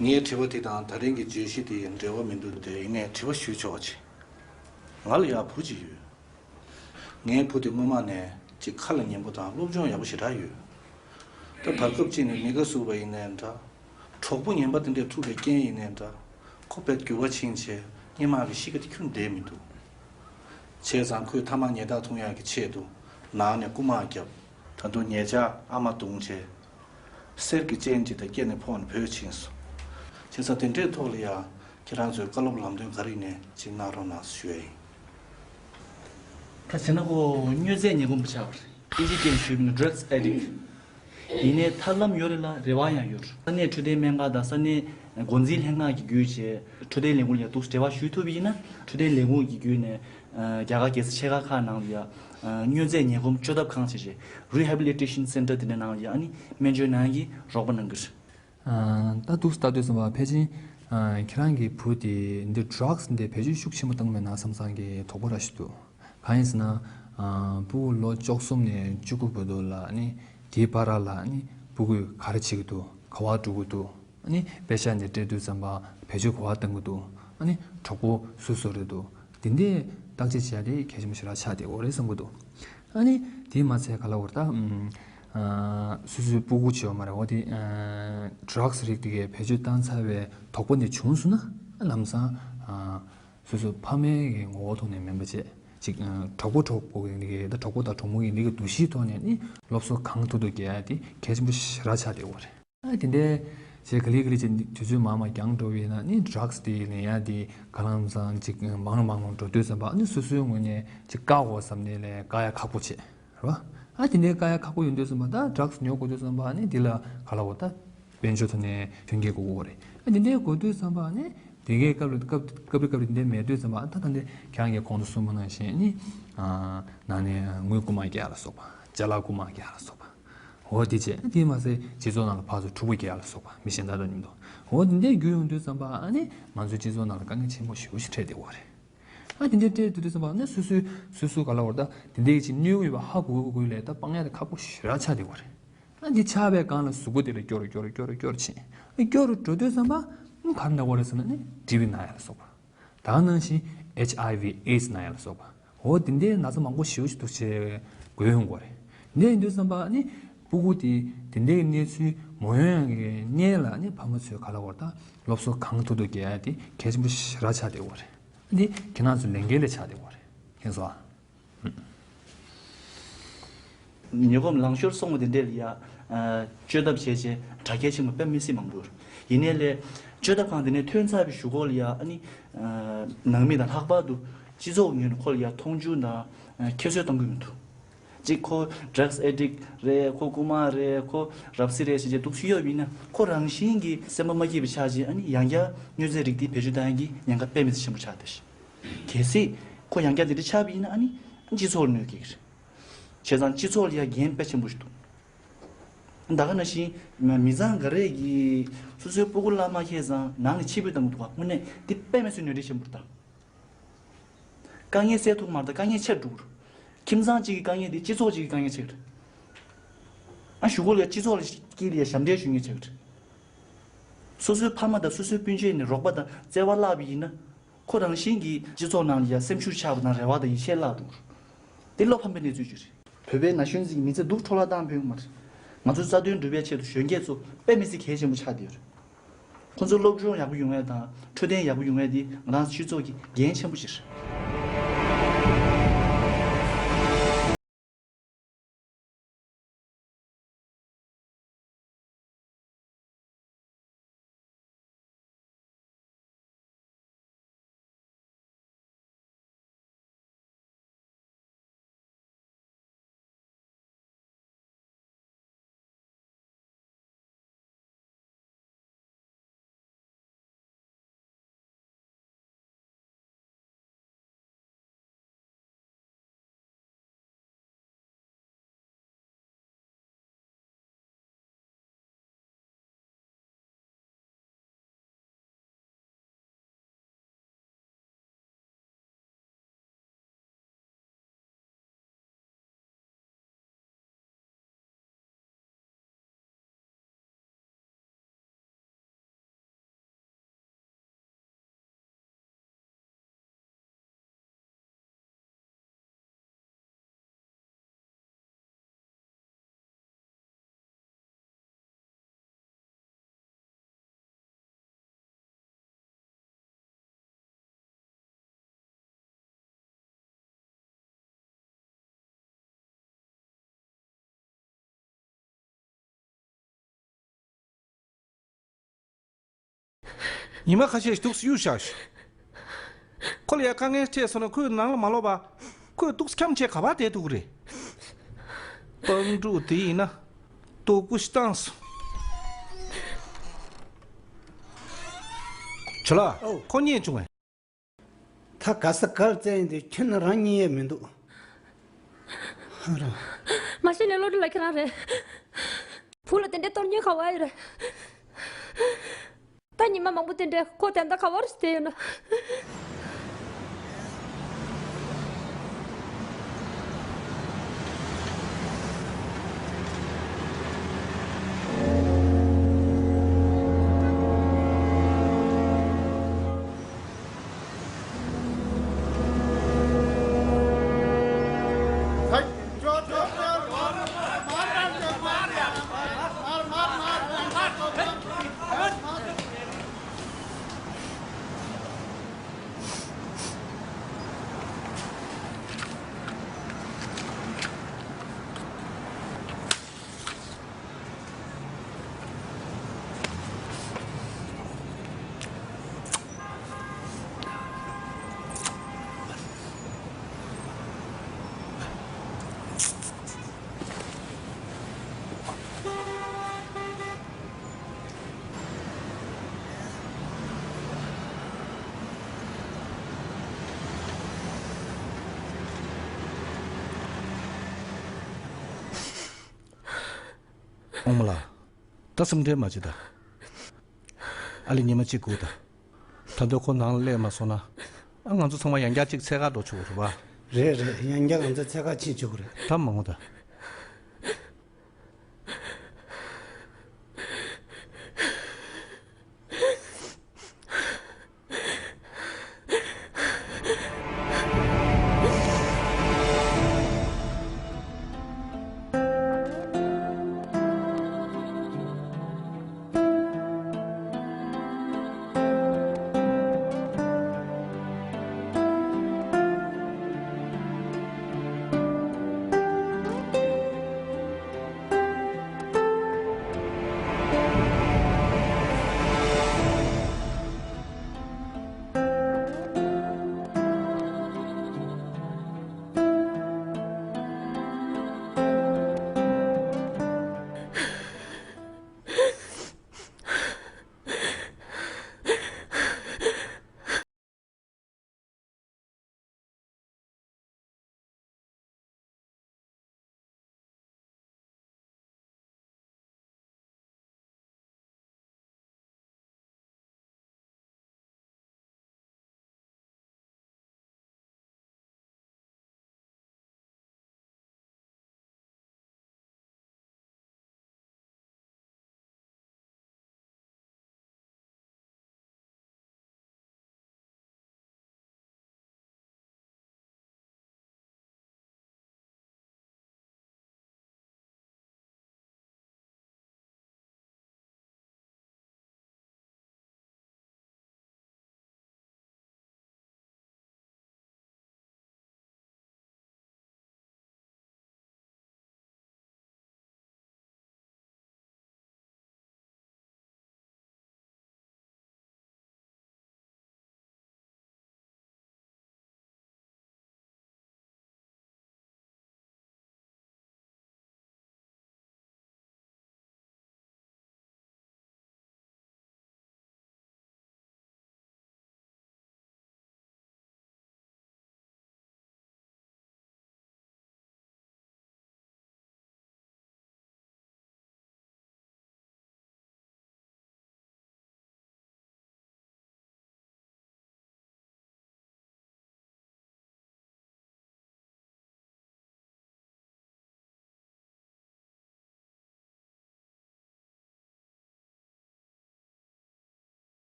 ངའི་དྲི་བ་དེ་དང་ད་རིང་གི་བརྗོད་གཞི་དེ་འབྲེལ་བ་མི་འདུག་སྟེ། ཡིན་ནའི་དྲི་བ་ཞུས་ཆོག་ཅིག་ང་ལ་ཡང་བུ་གཅིག་ཡོད། ངའི་བུ་དེ་སྔོན་མ་ནས་ཅིག་ཁ་ལ་ཉན་པོ་དང་སློབ་སྦྱོང་ཡག་པོ་ཞེ་དྲག་ཡོད། ད་བར་སྐབས་གཅིག་ནས་མི་དགའ་ཟུག་པ་ཡིན་ནའི་འདྲ། གྲོགས་པོ་ངན་པ་དེ་འདྲས་ཐུག་པའི་རྐྱེན་ཡིན་ནའི་འདྲ། ཁོ་དཔེ་འགྱུར་བ་ཕྱིན་བྱས་སྔོན་མ་གི་གཤིས་ཀ་དེ་ཁྱོན་བསྡད་མི་འདུག་བྱས་ཙང་ཁོས་ཐ་མག་ཉལ་ཐག་འཐུང་ཡག་གི་ཆེད་དུ་ནང་ནས་རྐུ་མ་བརྒྱབ། ད་དུང་ཉལ་ཆས་ཨ་མ་བརྡུངས་བྱས། གསེར་གྱི་ཅེན་གཅིག་དང་བཀལ་ནས་ཕོག་ནས་བུད་ཕྱིན་སོང་། བྱས་ཙང་དེ་འདྲའི་ཐོག་ལ་ཡང་ཁྱེད་རང་ཚོས་བཀའ་སློབ་ལམ་སྟོན་ག་རེ་ཡིན་ནའི་ཅིག་གནང་རོགས་གནང་ཞུ་ཡ་ཡིན། ད་བྱས་ན་ཁོ་མྱོས་རྫས་ངན་པ་ཆགས་པ་རེད། ཨིན་ཇིའི་སྐད་ཞུས་པ་ན་ཌྲག་སི་ཨེ་ཌིག་ཊི། ཡིན་ནའི་ཐར་ལམ་ཡོད་རེད་ལ་རེ་བ་ཡང་ཡོད་རེད། ས་གནས་འཕྲོད་བསྟེན་སྨན་ཁང་དང་ས་གནས་ འགོ་འཛིན་ལྷན་ཁང་གི་བརྒྱུད་བྱས་འཕྲོད་བསྟེན་ལས་ཁུངས་ལ་ཡང་འདུག་འབྲེལ་བ་ཞུ་ཐུབ་པ་ཡིན་ན། འཕྲོད་བསྟེན་ལས་ཁུངས་ཀྱི་བརྒྱུད་ནས་རྒྱ་གར་རྒྱལ་ས་ཆེ་ཁག་ཁག་ནང་ལ་ཡང་མྱོས་རྫས་ངན་གོམས་བཅོས་ཐབས་ཁང་ཞེས་བྱས། Rehabilitation Center དེ་འདྲའི་ནང་ལ་ཡང་ཨ་ནི་སྨན་བཅོས་གནང་གི་རོགས་པ་གནང་གི་རེད། ད་འདུག་ལྟ་དུས་ཙམ་པ་ཕལ་ཆེར་ཁྱེད་རང་གི་བུ་དེ་འདི་ཌྲག་སི་འདི་བེད་སྤྱོད་ཤུགས་ཆེན་པོ་བཏང་མེད་ན་བསམ་བསམ་གྱི་དོགས་པ་ར་ཞིག་འདུག་གང་ཡིན་ཟེར་ན། ཨ། སྤུ་གུ་ལོ་བཅུ་གསུམ་ནས་བཅུ་དགུ་བར་དུ་ལ་ནི་དེའི་བར་ལ་ནི་སྤུ་གུས་ག་རེ་བྱེད་ཀྱི་འདུག་ག་པར་འགྲོ་གི་འདུག་ཨ་ནི་དཔེ་ཆ་འདི་སྤྲད་དུས་ཙམ་པ་བེད་སྤྱོད་ག་པར་བཏང་གི་འདུག་ཨ་ནི་གྲོགས་པོ་སུ་སུ་རེད་འདུག་དེ་འདྲའི་བརྟག་དཔྱད་བྱས་ཏེ་གལ་ཆེན་པོ་ཞེ་དྲག་ཆགས་བསྡད་ཡོད་རེད་བསམ་གྱི་འདུག་ཨ་ནི་དེས་མ་ཚད་ག་ལ་བར་ད་ཨ། སུ་སུའི་སྤུ་གུ་བྱེད་པ་མ་རེད། འོ་དེ་ཨ། ཌྲག་སི་རིགས་དེ་གའི་བེད་སྤྱོད་བཏང་ཚར་བའི་དོགས་པ་འདི་བྱུང་སོང་ན་ལམ་སང་ཨ། སོ་སོའི་ཕ་མའི་གི་ངོ་བོ་ཐོག་ནས་མིན་པ་བྱས། ཅིག་གྲོགས་པོ་གྲོགས་པོ་གི་འདི་གའི་ད་གྲོགས་པོ་དང་གྲོགས་མོ་གི་འདི་གའི་འདུ་ཤེས་ཐོག་ནས་ནི་སློབ་གསོ་གང་ཐུབ་ཐུབ་རྒྱག་ཡ་དེ་གལ་ཆེན་པོ་ཞེ་དྲག་ཆགས་བསྡད་ཡོད་རེད། ཨ་དེ་འདྲའི་བྱས་ག་ལེ་ག་ལེ་བྱས་དུས་ཚོད་མར་མར་འགྱངས་འགྲོ་བས་ན་ནི་ཌྲག་སི་དེ་ལེན་ཡ་དེ་ག་ལམ་སང་ཅིག་མང་རུ་མང་རུ་འགྲོ་དུས་ཙམ་པ་ནི་སོ་སོའི་ངོས་ནས་ཅིག་བཀག་དགོས་བསམ་ནས་ལས་བཀག་ཡ་ཁག་པོ་བྱས། རེད་བ། ཨ་དེ་འདྲའི་བཀག་ཡ་ཁག་པོ་ཡོང་དུས་ཙམ་པ་ད་ཌྲག་སི་ཉོ་དགོས་དུས་ཙམ་པ་ནི་དེ་ལ་ག་ལ་བ་ད། དཔལ་འབྱོར་ཐོག་ནས་མཐུན་རྐྱེན་དགོས་ཀྱི་རེད། ཨ་དེ་འདྲའི་དགོས་དུས་ཙམ་པ་ནི་དེ་གའི་སྐབས་རེ་སྐབས་སྐབས་རེ་སྐབས་རེ་དེ་འདྲའི་མེད་དུས་ཙམ་པ་ད་ད་འདི་ཁྱེད་རང་གིས་གོང་དུ་གསུངས་པ་ནང་བཞིན་ནི། ཨ་ནང་ནས་དངུལ་རྐུ་མ་རྒྱག་ལ་སོགས་པ། ཅ་ལག་རྐུ་མ་རྒྱག་ལ་སོགས་པ། འོ་དེ་བྱས་དེ་མ་ཟད་སྤྱི་ཚོགས་ནང་ལ་ཕར་ཚུར་འཁྲུག་པ་རྒྱག་ལ་སོགས་པ་མི་གཞན་དག་དང་མཉམ་དུ། འོ་དེ་འདྲའི་རྒྱུ་ཡོང་དུས་ཙམ་པ་ཨ་ནི་ང་ཚོའི་སྤྱི་ཚོགས་ནང་ལ་དཀའ་ངལ་ཆེན་པོ་ཞེ་པོ་ཞིག་འཕྲད་བསྡད་ཡོད་རེད། ཨ་དེ་འདྲའི་སྤྲད་དུས་དུས་ཙམ་པ་ནི་སོ་སོའི་སོ་སོ་ག་ལ་བར་ད་དེ་འདྲའི་ཅིག་གནོད་ཀྱི་ཡོད་པ་ཧ་གོ་གོ་གོ་ལས་ད་སྤང་ཡ་དེ་ཁག་པོ་ཞེ་དྲག་ཆགས་བསྡད་ཡོད་རེད། ཨ་འདི་ཆགས་པའི་སྒང་ལ་གཟུགས་པོ་དེ་ལ་སྐྱོ་རུ་སྐྱོ་རུ་སྐྱོ་རུ་སྐྱོ་རུ་ཕྱིན། ཨ་སྐྱོ་རུ་འགྲོ་དུས་ཙམ་པ་ཨ་ག་རེ་ན་བ་རེད་ཟེར་ན་ནི་ཊི་བི་ན་ཡ་ལ་སོགས་པ། ད་ནང་བཞིན་ཨེཆ་ཨའི་ཝི་ཨེ་ཌི་སི་ན་ཡ་ལ་སོགས་པ། འོ་དེ་འདྲའི་ན་ཚ་མང་པོ་ཞེ་པོ་ཞིག་འདུག་ཅེས་འགོས་ཡོང་གི་རེད། འདི་ཡིན་དུས་ཙམ་པ་ནི་སྤུ་གུ་དེ་དེ་འདྲའི་གནས་ཚུལ་མ་ཡོང་ཡག་གི་སྔོན་ལ་ནི་ཕ་མ་ཚོས་ག་ལ་བར་ད་སློབ་གསོ་གང་ཐུབ་ཐུབ་རྒྱག་ཡ་དེ་གལ་ཆེན་པོ་ཞེ་དྲག་ཆགས་བསྡད་ཡོད་རེད། འདི་ཁྱེད་རང་ཚོའི་ལས་འགན་ལས་ཆགས་བསྡད་ཡོད་རེད། མཁྱེན་སོང་ཨ། ཉོ་གོམ་ལང་ཤོར་སོང་བ་དེ་འདྲས་ལ་ཡ། ཨ་བཅོས་ཐབས་བྱས་བྱས་དྲག་སྐྱེད་ཆེན་པོ་དཔེ་མི་སྲིད་མང་པོ་ཡོད་རེད། ཡིན་ནའི་ལས་བཅོས་ཐབས་ཁང་དེ་ནས་ཐོན་ཚར་བའི་གཞུག་གུ་ལ་ཡ་ཨ་ནི། ཨ་ནང་མི་དང་ལྷག་པར་དུ་སྤྱི་ཚོགས་ངོས་ནས་ཁོ་ལ་ཡ་མཐོང་ཆུང་དང་ཁྱད་གསོད་གཏོང་གི་མི་འདུག་གཅིག་ཁོ་ཌྲག་སི་ཨེ་ཌིག་རེད། ཁོ་རྐུ་མ་རེད། ཁོ་རབ་གསིག་རེད་ཟེར་བྱས་འདུག་སེ་གཡོག་ཡིན་ན་ཁོ་རང་བཞིན་གྱིས་སེམས་པ་མ་སྐྱིད་པ་ཆགས་བྱས་ཨ་ནི་ཡང་བསྐྱར་མྱོས་རྫས་རིགས་དེ་བེད་སྤྱོད་བཏང་ཡག་གི་ཉེན་ཁ་དཔེ་མི་སྲིད་ཆེན་པོ་ཆགས་བསྡད་ཤག་གལ་སྲིད་ཁོ་ཡང་བསྐྱར་དེ་འདྲ་ཆགས་པ་ཡིན་ན་ཨ་ནི་སྤྱི་ཚོགས་ལ་གནོད་སྐྱེལ་གྱི་རེད། བྱས་ཙང་སྤྱི་ཚོགས་ལ་ཡ་འགན་དཔེ་ཆེན་པོ་ཞིག་འདུག་ད་ག་ནང་བཞིན་མི་ཚང་ག་རེ་གིས་སོ་སོའི་སྤུ་གུ་བླ་མ་ཁེལ་ཙང་ནང་ནས་ཕྱིར་འབུད་བཏང་གི་འདུག་ག་དངོས་གནས་འདི་དཔེ་མི་སྲིད་གནོད་འཚེ་ཆེན་པོ་རེད་ད། དཀའ་ངལ་སེལ་ཐུབ་མ་རེད་ད། དཀའ་ངལ་ཆེར་འགྲོ་གི་རེད། ཁྱིམ་ཚང་གཅིག་གི་དཀའ་ངལ་འདི་སྤྱི་ཚོགས་གཅིག་གི་དཀའ་ངལ་ཆགས་ཀྱི་རེད། ཨ་གཞུག་གུ་ལ་སྤྱི་ཚོགས་ལ་དཀྱིལ་ལ་ཞབས་འདྲེན་ཞུ་མཁན་ཆགས་ཀྱི་རེད། སོ་སོའི་ཕ་མ་དང་སོ་སོའི་སྤུན་མཆེད་ནས་རོགས་པ་དང་བརྩེ་བ་བརླག་པ་ཡིན་ན། ཁོ་རང་བཞིན་གྱིས་སྤྱི་ཚོགས་ནང་ལ་ཡ་སེམས་ཤུགས་ཆག་པ་དང་རེ་བ་དང་ཡིད་ཆེས་བརླག་འགྲོ་གི་རེད། དེ་བློ་ཕམ་པའི་གནས་ཚུལ་ཅིག་རེད། བོད་པའི་ན་གཞོན་ཚོ་གི་མི་ཚེ་སྡུག་འཕྲོ་བརླག་བཏང་ཕོད་མ་རེད། ང་ཚོའི་རྩ་དོན་སྒྲུབ་པའི་ཆེད་དུ་གཞོན་སྐྱེས་ཚོ་དཔེ་མི་སྲིད་གལ་ཆེན་པོ་ཆགས་བསྡད་ཡོད་རེད། ཁོ་ཚོ་སློབ་སྦྱོང་ཡག་པོ་ཡོང་ཡ་དང་འཕྲོད་བསྟེན་ཡག་པོ་ཡོང་ཡ་དེ་ང་རང་ཚོའི་སྤྱི་ཚོགས་ཀྱི་འགན་ཆེན་པོ་ཞིག་རེད། ཉི་མ་ཁ་ཤས་ཤིག་འདུག་སེ་གཡུག་བཞག་ཤག་ཁོ་ལ་ཡ་དཀའ་ངལ་འཕྲད་སོང་ན་ཁོས་ནང་ལ་མ་ལོག་པ། ཁོས་འདུག་སེ་འཁྱམ་བྱས་ག་པར་བསྡད་ཐུབ་ཀྱི་རེད། སྤང་ཕྲུག་དེ་ཡིན་ན་སྡུག་པོ་ཞིག་བཏང་སོང་། ཇོ་ལགས། ཨོ། ཁོ་རྙེད་བྱུང་ངས། ད་ག་ས་གར་བཙལ་ཡིན་དུས་ཁྱོད་ནི་རང་རྙེད་ཡས་མི་འདུག་ཨ་རོ། མ་གཞི་ནས་བློ་གྲོས་ལགས་ཁྱེད་རང་རེད། བུ་ལ་དེ་འདྲའི་གཏོར་སྙིང་ག་བ་ཡོད་རེད། ད་ཉི་མ་མང་པོ་དེ་འདྲའི་ཁོ་དེ་འདྲ་ག་བར་བསྡད་ཡོད་ན། ཨོང་མ་ལགས། ད་སེམས་ཁྲལ་མ་བྱེད་ད། ཨ་ལེ་ཉི་མ་གཅིག་སྒུག་ད། ད་དུང་ཁོ་ནང་ལ་སླེབས་མ་སོང་ན། ཨ་ང་ཚོ་ཚང་མ་ཡང་བསྐྱར་གཅིག་འཚོལ་གར་འགྲོ་ཆོག་གི་རེད་པ། རེད་རེད། ཡང་བསྐྱར་ང་ཚོ་འཚོལ་གར་ཕྱིན་ཆོག་གི་རེད། ད་མ་འོང་ད།